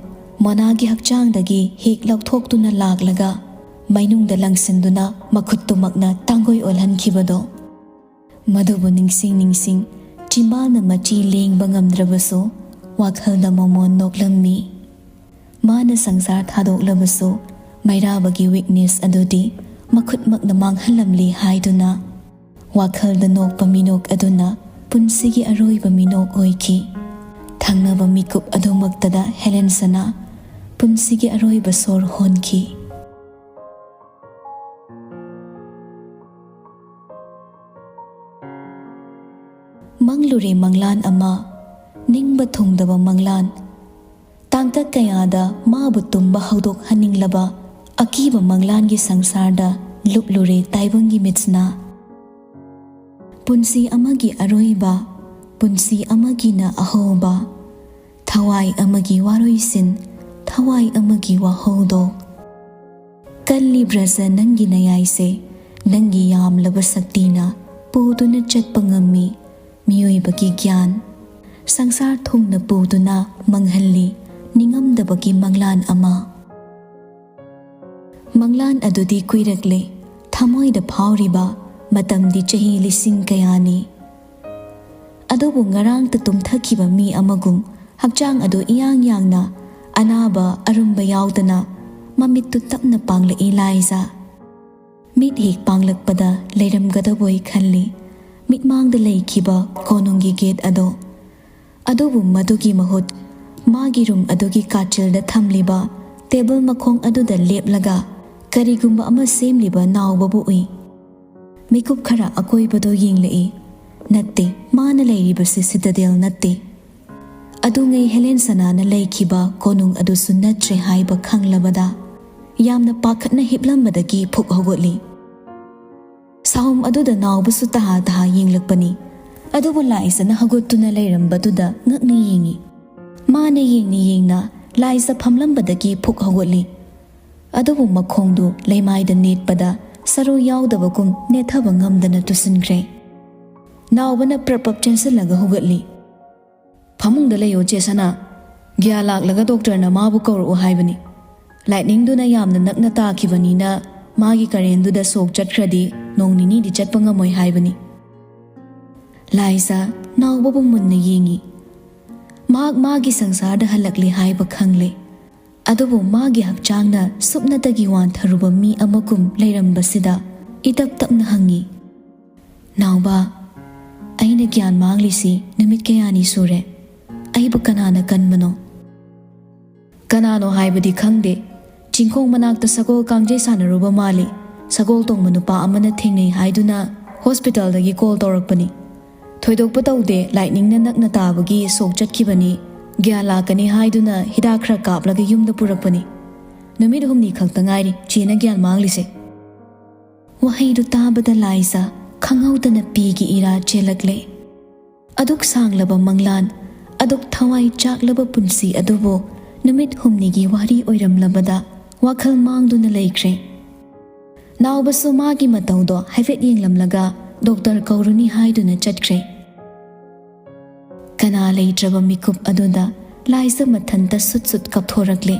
ꯃꯣꯅꯥꯒꯤ ꯍꯛꯆꯥꯡꯗꯒꯤ ꯍꯦꯛ ꯂꯧꯊꯣꯛꯇꯨꯅ ꯂꯥꯛꯂꯒ ꯃꯩꯅꯨꯡꯗ ꯂꯪꯁꯤꯟꯗꯨꯅ ꯃꯈꯨꯠꯇꯨꯃꯛꯅ ꯇꯥꯡꯒꯣꯏ ꯑꯣꯜꯍꯟꯈꯤꯕꯗꯣ꯫ ꯃꯗꯨꯕꯨ ꯅꯤꯡꯁꯤꯡ ꯅꯤꯡꯁꯤꯡ ꯆꯤꯝꯕꯥꯜꯅ ꯃꯆꯤ ꯂꯦꯡꯕ ꯉꯝꯗ꯭ꯔꯕꯁꯨ ꯋꯥꯈꯜꯗ ꯃꯣꯃꯣꯟ ꯅꯣꯛꯂꯝꯃꯤ꯫ ꯃꯥꯅ ꯁꯪꯁꯥꯔ ꯊꯥꯗꯣꯛꯂꯕꯁꯨ ꯃꯩꯔꯥꯕꯒꯤ ꯋꯤꯛꯅꯦꯁ ꯑꯗꯨꯗꯤ ꯃꯈꯨꯠꯃꯛꯅ ꯃꯥꯡꯍꯜꯂꯝꯂꯤ ꯍꯥꯏꯗꯨꯅ ꯋꯥꯈꯜꯗ ꯅꯣꯛꯄ ꯃꯤꯅꯣꯛ ꯑꯗꯨꯅ ꯄꯨꯟꯁꯤꯒꯤ ꯑꯔꯣꯏꯕ ꯃꯤꯅꯣꯛ ꯑꯣꯏꯈꯤ꯫ ꯊꯪꯅꯕ ꯃꯤꯀꯨꯞ ꯑꯗꯨꯃꯛꯇꯗ ꯍꯦꯂꯦꯟ ꯁꯅꯥ ꯄꯨꯟꯁꯤꯒꯤ ꯑꯔꯣꯏꯕ ꯁꯣꯔ ꯍꯣꯟꯈꯤ꯫ ꯃꯪꯂꯨꯔꯦ ꯃꯪꯂꯥꯟ ꯑꯃ, ꯅꯤꯡꯕ ꯊꯨꯡꯗꯕ ꯃꯪꯂꯥꯟ꯫ ꯇꯥꯡꯀꯛ ꯀꯌꯥꯗ ꯃꯥꯕꯨ ꯇꯨꯝꯕ ꯍꯧꯗꯣꯛꯍꯟꯅꯤꯡꯂꯕ ꯑꯀꯤꯕ ꯃꯪꯂꯥꯟꯒꯤ ꯁꯪꯁꯥꯔꯗ ꯂꯨꯞꯂꯨꯔꯦ ꯇꯥꯏꯕꯪꯒꯤ ꯃꯤꯠꯁꯅ꯫ ꯄꯨꯟꯁꯤ ꯑꯃꯒꯤ ꯑꯔꯣꯏꯕ, ꯄꯨꯟꯁꯤ ꯑꯃꯒꯤꯅ ꯑꯍꯧꯕ, ꯊꯋꯥꯏ ꯑꯃꯒꯤ ꯋꯥꯔꯣꯏꯁꯤꯟ, ꯊꯋꯥꯏ ꯑꯃꯒꯤ ꯋꯥꯍꯧꯗꯣ꯫ ꯀꯜꯂꯤ ꯕ꯭ꯔꯖ ꯅꯪꯒꯤ ꯅꯌꯥꯏꯁꯦ, ꯅꯪꯒꯤ ꯌꯥꯝꯂꯕ ꯁꯛꯇꯤꯅ ꯄꯨꯗꯨꯅ ꯆꯠꯄ ꯉꯝꯃꯤ ꯃꯤꯑꯣꯏꯕꯒꯤ ꯒ꯭ꯌꯥꯟ꯫ ꯁꯪꯁꯥꯔ ꯊꯨꯡꯅ ꯄꯨꯗꯨꯅ ꯃꯪꯍꯜꯂꯤ ꯅꯤꯡꯉꯝꯗꯕꯒꯤ ꯃꯪꯂꯥꯟ ꯑꯃ꯫ ꯃꯪꯂꯥꯟ ꯑꯗꯨꯗꯤ ꯀꯨꯏꯔꯛꯂꯦ, ꯊꯃꯣꯏꯗ ꯐꯥꯎꯔꯤꯕ ꯃꯇꯝꯗꯤ ꯆꯍꯤ ꯂꯤꯁꯤꯡ ꯀꯌꯥꯅꯤ꯫ ꯑꯗꯨꯕꯨ ꯉꯔꯥꯡꯇ ꯇꯨꯝꯊꯈꯤꯕ ꯃꯤ ꯑꯃꯒꯨꯝ ꯍꯛꯆꯥꯡ ꯑꯗꯨ ꯏꯌꯥꯡ ꯌꯥꯡꯅ, ꯑꯅꯥꯕ ꯑꯔꯨꯝꯕ ꯌꯥꯎꯗꯅ ꯃꯃꯤꯠꯇꯨ ꯇꯞꯅ ꯄꯥꯡꯂꯛꯏ ꯂꯥꯏꯖꯥ꯫ ꯃꯤꯠ ꯍꯦꯛ ꯄꯥꯡꯂꯛꯄꯗ ꯂꯩꯔꯝꯒꯗꯕꯣꯏ ꯈꯜꯂꯤ ꯃꯤꯠꯃꯥꯡꯗ ꯂꯩꯈꯤꯕ ꯀꯣꯅꯨꯡꯒꯤ ꯒꯦꯠ ꯑꯗꯣ꯫ ꯑꯗꯨꯕꯨ ꯃꯗꯨꯒꯤ ꯃꯍꯨꯠ ꯃꯥꯒꯤ ꯔꯨꯝ ꯑꯗꯨꯒꯤ ꯀꯥꯆꯤꯜꯗ ꯊꯝꯂꯤꯕ ꯇꯦꯕꯜ ꯃꯈꯣꯡ ꯑꯗꯨꯗ ꯂꯦꯞꯂꯒ ꯀꯔꯤꯒꯨꯝꯕ ꯑꯃ ꯁꯦꯝꯂꯤꯕ ꯅꯥꯎꯕꯕꯨ ꯎꯏ꯫ ꯃꯤꯀꯨꯞ ꯈꯔ ꯑꯀꯣꯏꯕꯗꯣ ꯌꯦꯡꯂꯛꯏ꯫ ꯅꯠꯇꯦ, ꯃꯥꯅ ꯂꯩꯔꯤꯕꯁꯤ ꯁꯤꯇꯥꯗꯦꯜ ꯅꯠꯇꯦ꯫ ꯑꯗꯨꯉꯩ ꯍꯦꯂꯦꯟ ꯁꯅꯥꯅ ꯂꯩꯈꯤꯕ ꯀꯣꯅꯨꯡ ꯑꯗꯨꯁꯨ ꯅꯠꯇ꯭ꯔꯦ ꯍꯥꯏꯕ ꯈꯪꯂꯕꯗ ꯌꯥꯝꯅ ꯄꯥꯈꯠꯅ ꯍꯤꯞꯂꯝꯕꯗꯒꯤ ꯐꯨꯛ ꯍꯧꯒꯠꯂꯤ꯫ ꯁꯥꯍꯨꯝ ꯑꯗꯨꯗ ꯅꯥꯎꯕꯁꯨ ꯇꯍꯥ ꯇꯍꯥ ꯌꯦꯡꯂꯛꯄꯅꯤ꯫ ꯑꯗꯨꯕꯨ ꯂꯥꯏꯖꯅ ꯍꯧꯒꯠꯇꯨꯅ ꯂꯩꯔꯝꯕꯗꯨꯗ ꯉꯛꯅ ꯌꯦꯡꯏ꯫ ꯃꯥꯅ ꯌꯦꯡꯅ ꯌꯦꯡꯅ ꯂꯥꯏꯖ ꯐꯝꯂꯝꯕꯗꯒꯤ ꯐꯨꯛ ꯍꯧꯒꯠꯂꯤ꯫ ꯑꯗꯨꯕꯨ ꯃꯈꯣꯡꯗꯨ ꯂꯩꯃꯥꯏꯗ ꯅꯦꯠꯄꯗ ꯁꯔꯨ ꯌꯥꯎꯗꯕꯒꯨꯝ ꯅꯦꯠꯊꯕ ꯉꯝꯗꯅ ꯇꯨꯁꯤꯟꯈ꯭ꯔꯦ꯫ ꯅꯥꯎꯕꯅ ꯄ꯭ꯔꯞ ꯄ꯭ꯔꯞ ꯆꯦꯟꯁꯤꯜꯂꯒ ꯍꯧꯒꯠꯂꯤ꯫ "ꯐꯃꯨꯡꯗ ꯂꯩꯌꯣ, ꯆꯦ ꯁꯅꯥ꯫ ꯒ꯭ꯌꯥ ꯂꯥꯛꯂꯒ ꯗꯣꯛꯇꯔꯅ ꯃꯥꯕꯨ ꯀꯧꯔꯛꯑꯣ ꯍꯥꯏꯕꯅꯤ꯫ ꯂꯥꯏꯠꯅꯤꯡꯗꯨꯅ ꯌꯥꯝꯅ ꯅꯛꯅ ꯇꯥꯈꯤꯕꯅꯤꯅ ꯃꯥꯒꯤ ꯀꯔꯦꯟꯗꯨꯗ ꯁꯣꯛ ꯆꯠꯈ꯭ꯔꯗꯤ ꯅꯣꯡ ꯅꯤꯅꯤꯗꯤ ꯆꯠꯄ ꯉꯝꯃꯣꯏ ꯍꯥꯏꯕꯅꯤ꯫" ꯂꯥꯏꯖ ꯅꯥꯎꯕꯕꯨ ꯃꯨꯟꯅ ꯌꯦꯡꯏ꯫ ꯃꯍꯥꯛ ꯃꯥꯒꯤ ꯁꯪꯁꯥꯔꯗ ꯍꯜꯂꯛꯂꯦ ꯍꯥꯏꯕ ꯈꯪꯂꯦ꯫ ꯑꯗꯨꯕꯨ ꯃꯥꯒꯤ ꯍꯛꯆꯥꯡꯅ ꯁꯨꯞꯅꯇꯒꯤ ꯋꯥꯟꯊꯔꯨꯕ ꯃꯤ ꯑꯃꯒꯨꯝ ꯂꯩꯔꯝꯕꯁꯤꯗ ꯏꯇꯞ ꯇꯞꯅ ꯍꯪꯉꯤ, "ꯅꯥꯎꯕ, ꯑꯩꯅ ꯒ꯭ꯌꯥꯟ ꯃꯥꯡꯂꯤꯁꯤ ꯅꯨꯃꯤꯠ ꯀꯌꯥꯅꯤ ꯁꯨꯔꯦ꯫ ꯑꯩꯕꯨ ꯀꯅꯥꯅ ꯀꯟꯕꯅꯣ?" "ꯀꯅꯥꯅꯣ ꯍꯥꯏꯕꯗꯤ ꯈꯪꯗꯦ꯫ ꯆꯤꯡꯈꯣꯡ ꯃꯅꯥꯛꯇ ꯁꯒꯣꯜ ꯀꯥꯡꯖꯩ ꯁꯥꯟꯅꯔꯨꯕ ꯃꯥꯜꯂꯤ꯫ ꯁꯒꯣꯜ ꯇꯣꯡꯕ ꯅꯨꯄꯥ ꯑꯃꯅ ꯊꯦꯡꯅꯩ ꯍꯥꯏꯗꯨꯅ ꯍꯣꯁꯄꯤꯇꯥꯜꯗꯒꯤ ꯀꯣꯜ ꯇꯧꯔꯛꯄꯅꯤ꯫ ꯊꯣꯏꯗꯣꯛꯄ ꯇꯧꯗꯦ, ꯂꯥꯏꯠꯅꯤꯡꯅ ꯅꯛꯅ ꯇꯥꯕꯒꯤ ꯁꯣꯛ ꯆꯠꯈꯤꯕꯅꯤ꯫ ꯒ꯭ꯌꯥꯟ ꯂꯥꯛꯀꯅꯤ ꯍꯥꯏꯗꯨꯅ ꯍꯤꯗꯥꯛ ꯈꯔ ꯀꯥꯞꯂꯒ ꯌꯨꯝꯗ ꯄꯨꯔꯛꯄꯅꯤ꯫ ꯅꯨꯃꯤꯠ ꯍꯨꯝꯅꯤ ꯈꯛꯇ ꯉꯥꯏꯔꯤ ꯆꯦꯅ ꯒ꯭ꯌꯥꯟ ꯃꯥꯡꯂꯤꯁꯦ꯫" ꯋꯥꯍꯩꯗꯨ ꯇꯥꯕꯗ ꯂꯥꯏꯖ ꯈꯪꯍꯧꯗꯅ ꯄꯤꯒꯤ ꯏꯔꯥ ꯆꯦꯜꯂꯛꯂꯦ꯫ ꯑꯗꯨꯛ ꯁꯥꯡꯂꯕ ꯃꯪꯂꯥꯟ, ꯑꯗꯨꯛ ꯊꯋꯥꯏ ꯆꯥꯛꯂꯕ ꯄꯨꯟꯁꯤ ꯑꯗꯨꯕꯨ ꯅꯨꯃꯤꯠ ꯍꯨꯝꯅꯤꯒꯤ ꯋꯥꯔꯤ ꯑꯣꯏꯔꯝꯂꯕꯗ ꯋꯥꯈꯜ ꯃꯥꯡꯗꯨꯅ ꯂꯩꯈ꯭ꯔꯦ꯫ ꯅꯥꯎꯕꯁꯨ ꯃꯥꯒꯤ ꯃꯇꯧꯗꯣ ꯍꯥꯏꯐꯦꯠ ꯌꯦꯡꯂꯝꯂꯒ ꯗꯣꯛꯇꯔ ꯀꯧꯔꯨꯅꯤ ꯍꯥꯏꯗꯨꯅ ꯆꯠꯈ꯭ꯔꯦ꯫ ꯀꯅꯥ ꯂꯩꯇ꯭ꯔꯕ ꯃꯤꯀꯨꯞ ꯑꯗꯨꯗ ꯂꯥꯏꯖ ꯃꯊꯟꯇ ꯁꯨꯠ ꯁꯨꯠ ꯀꯞꯊꯣꯔꯛꯂꯦ꯫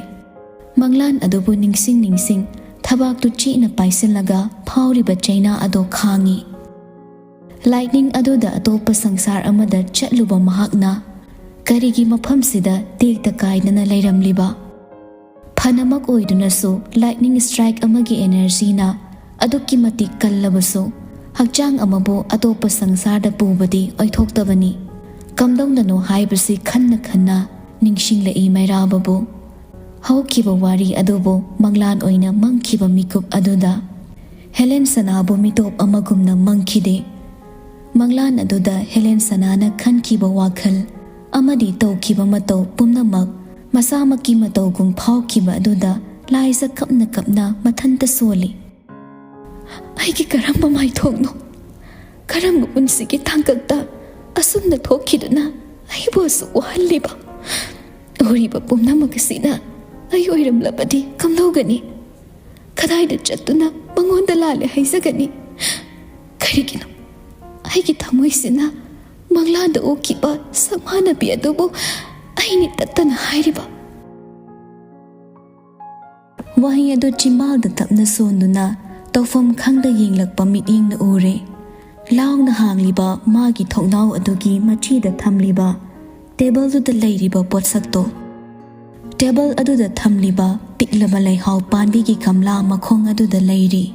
ꯃꯪꯂꯥꯟ ꯑꯗꯨꯕꯨ ꯅꯤꯡꯁꯤꯡ ꯅꯤꯡꯁꯤꯡ ꯊꯕꯥꯛꯇꯨ ꯆꯦꯠꯅ ꯄꯥꯏꯁꯤꯜꯂꯒ ꯐꯥꯎꯔꯤꯕ ꯆꯩꯅꯥ ꯑꯗꯣ ꯈꯥꯡꯉꯤ꯫ ꯂꯥꯏꯠꯅꯤꯡ ꯑꯗꯨꯗ ꯑꯇꯣꯞꯄ ꯁꯪꯁꯥꯔ ꯑꯃꯗ ꯆꯠꯂꯨꯕ ꯃꯍꯥꯛꯅ ꯀꯔꯤꯒꯤ ꯃꯐꯝꯁꯤꯗ ꯇꯦꯛꯇ ꯀꯥꯏꯗꯅ ꯂꯩꯔꯝꯂꯤꯕ? ꯐꯅꯃꯛ ꯑꯣꯏꯗꯨꯅꯁꯨ ꯂꯥꯏꯠꯅꯤꯡ ꯁ꯭ꯇ꯭ꯔꯥꯏꯛ ꯑꯃꯒꯤ ꯑꯦꯅꯔꯖꯤꯅ ꯑꯗꯨꯛꯀꯤ ꯃꯇꯤꯛ ꯀꯜꯂꯕꯁꯨ, ꯍꯛꯆꯥꯡ ꯑꯃꯕꯨ ꯑꯇꯣꯞꯄ ꯁꯪꯁꯥꯔꯗ ꯄꯨꯕꯗꯤ ꯑꯣꯏꯊꯣꯛꯇꯕꯅꯤ꯫ ꯀꯝꯗꯧꯅꯅꯣ ꯍꯥꯏꯕꯁꯤ ꯈꯟꯅ ꯈꯟꯅ ꯅꯤꯡꯁꯤꯡꯂꯛꯏ ꯃꯩꯔꯥꯕꯕꯨ꯫ ꯍꯧꯈꯤꯕ ꯋꯥꯔꯤ ꯑꯗꯨꯕꯨ ꯃꯪꯂꯥꯟ ꯑꯣꯏꯅ ꯃꯪꯈꯤꯕ ꯃꯤꯀꯨꯞ ꯑꯗꯨꯗ ꯍꯦꯂꯦꯟ ꯁꯅꯥꯕꯨ ꯃꯤꯇꯣꯞ ꯑꯃꯒꯨꯝꯅ ꯃꯪꯈꯤꯗꯦ꯫ ꯃꯪꯂꯥꯟ ꯑꯗꯨꯗ ꯍꯦꯂꯦꯟ ꯁꯅꯥꯅ ꯈꯟꯈꯤꯕ ꯋꯥꯈꯜ ꯑꯃꯗꯤ ꯇꯧꯈꯤꯕ ꯃꯇꯧ ꯄꯨꯝꯅꯃꯛ ꯃꯁꯥꯃꯛꯀꯤ ꯃꯇꯧꯒꯨꯝ ꯐꯥꯎꯈꯤꯕ ꯑꯗꯨꯗ ꯂꯥꯏꯖ ꯀꯞꯅ ꯀꯞꯅ ꯃꯊꯟꯇ ꯁꯣꯜꯂꯤ꯫ "ꯑꯩꯒꯤ ꯀꯔꯝꯕ ꯃꯥꯏꯊꯣꯡꯅꯣ? ꯀꯔꯝꯕ ꯄꯨꯟꯁꯤꯒꯤ ꯇꯥꯡꯀꯛꯇ ꯑꯁꯨꯝꯅ ꯊꯣꯛꯈꯤꯗꯨꯅ ꯑꯩꯕꯨ ꯑꯁꯨꯛ ꯋꯥꯍꯜꯂꯤꯕ? ꯎꯔꯤꯕ ꯄꯨꯝꯅꯃꯛ ꯑꯁꯤꯅ ꯑꯩ ꯑꯣꯏꯔꯝꯂꯕꯗꯤ ꯀꯝꯗꯧꯒꯅꯤ? ꯀꯗꯥꯏꯗ ꯆꯠꯇꯨꯅ ꯃꯉꯣꯟꯗ ꯂꯥꯜꯂꯦ ꯍꯥꯏꯖꯒꯅꯤ? ꯀꯔꯤꯒꯤꯅꯣ ꯑꯩꯒꯤ ꯊꯃꯣꯏꯁꯤꯅ ꯃꯪꯂꯥꯟꯗ ꯎꯈꯤꯕ ꯁꯛꯃꯥꯟꯅꯕꯤ ꯑꯗꯨꯕꯨ ꯑꯩꯅꯤ ꯇꯠꯇꯅ ꯍꯥꯏꯔꯤꯕ?" ꯋꯥꯍꯩ ꯑꯗꯨ ꯆꯤꯝꯕꯥꯜꯗ ꯇꯞꯅ ꯁꯣꯟꯗꯨꯅ ꯇꯧꯐꯝ ꯈꯪꯗ ꯌꯦꯡꯂꯛꯄ ꯃꯤꯠꯌꯦꯡꯅ ꯎꯔꯦ꯫ ꯂꯥꯎꯅ ꯍꯥꯡꯂꯤꯕ ꯃꯥꯒꯤ ꯊꯣꯡꯅꯥꯎ ꯑꯗꯨꯒꯤ ꯃꯆꯤꯗ ꯊꯝꯂꯤꯕ ꯇꯦꯕꯜꯗꯨꯗ ꯂꯩꯔꯤꯕ ꯄꯣꯠꯁꯛꯇꯣ꯫ ꯇꯦꯕꯜ ꯑꯗꯨꯗ ꯊꯝꯂꯤꯕ ꯄꯤꯛꯂꯕ ꯂꯩꯍꯥꯎ ꯄꯥꯟꯕꯤꯒꯤ ꯒꯝꯂꯥ ꯃꯈꯣꯡ ꯑꯗꯨꯗ ꯂꯩꯔꯤ꯫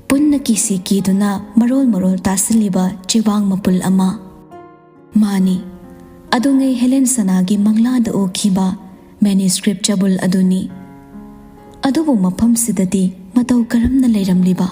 ꯄꯨꯟꯅ ꯀꯤꯁꯤ ꯀꯤꯗꯨꯅ ꯃꯔꯣꯜ ꯃꯔꯣꯜ ꯇꯥꯁꯤꯜꯂꯤꯕ ꯆꯦꯕꯥꯡ ꯃꯄꯨꯜ ꯑꯃ꯫ ꯃꯥꯅꯤ, ꯑꯗꯨꯉꯩ ꯍꯦꯂꯦꯟ ꯁꯅꯥꯒꯤ ꯃꯪꯂꯥꯗ ꯎꯈꯤꯕ ꯃꯦꯅꯤꯁꯀ꯭ꯔꯤꯞ ꯆꯕꯨꯜ ꯑꯗꯨꯅꯤ꯫ ꯑꯗꯨꯕꯨ ꯃꯐꯝꯁꯤꯗꯗꯤ ꯃꯇꯧ ꯀꯔꯝꯅ ꯂꯩꯔꯝꯂꯤꯕ?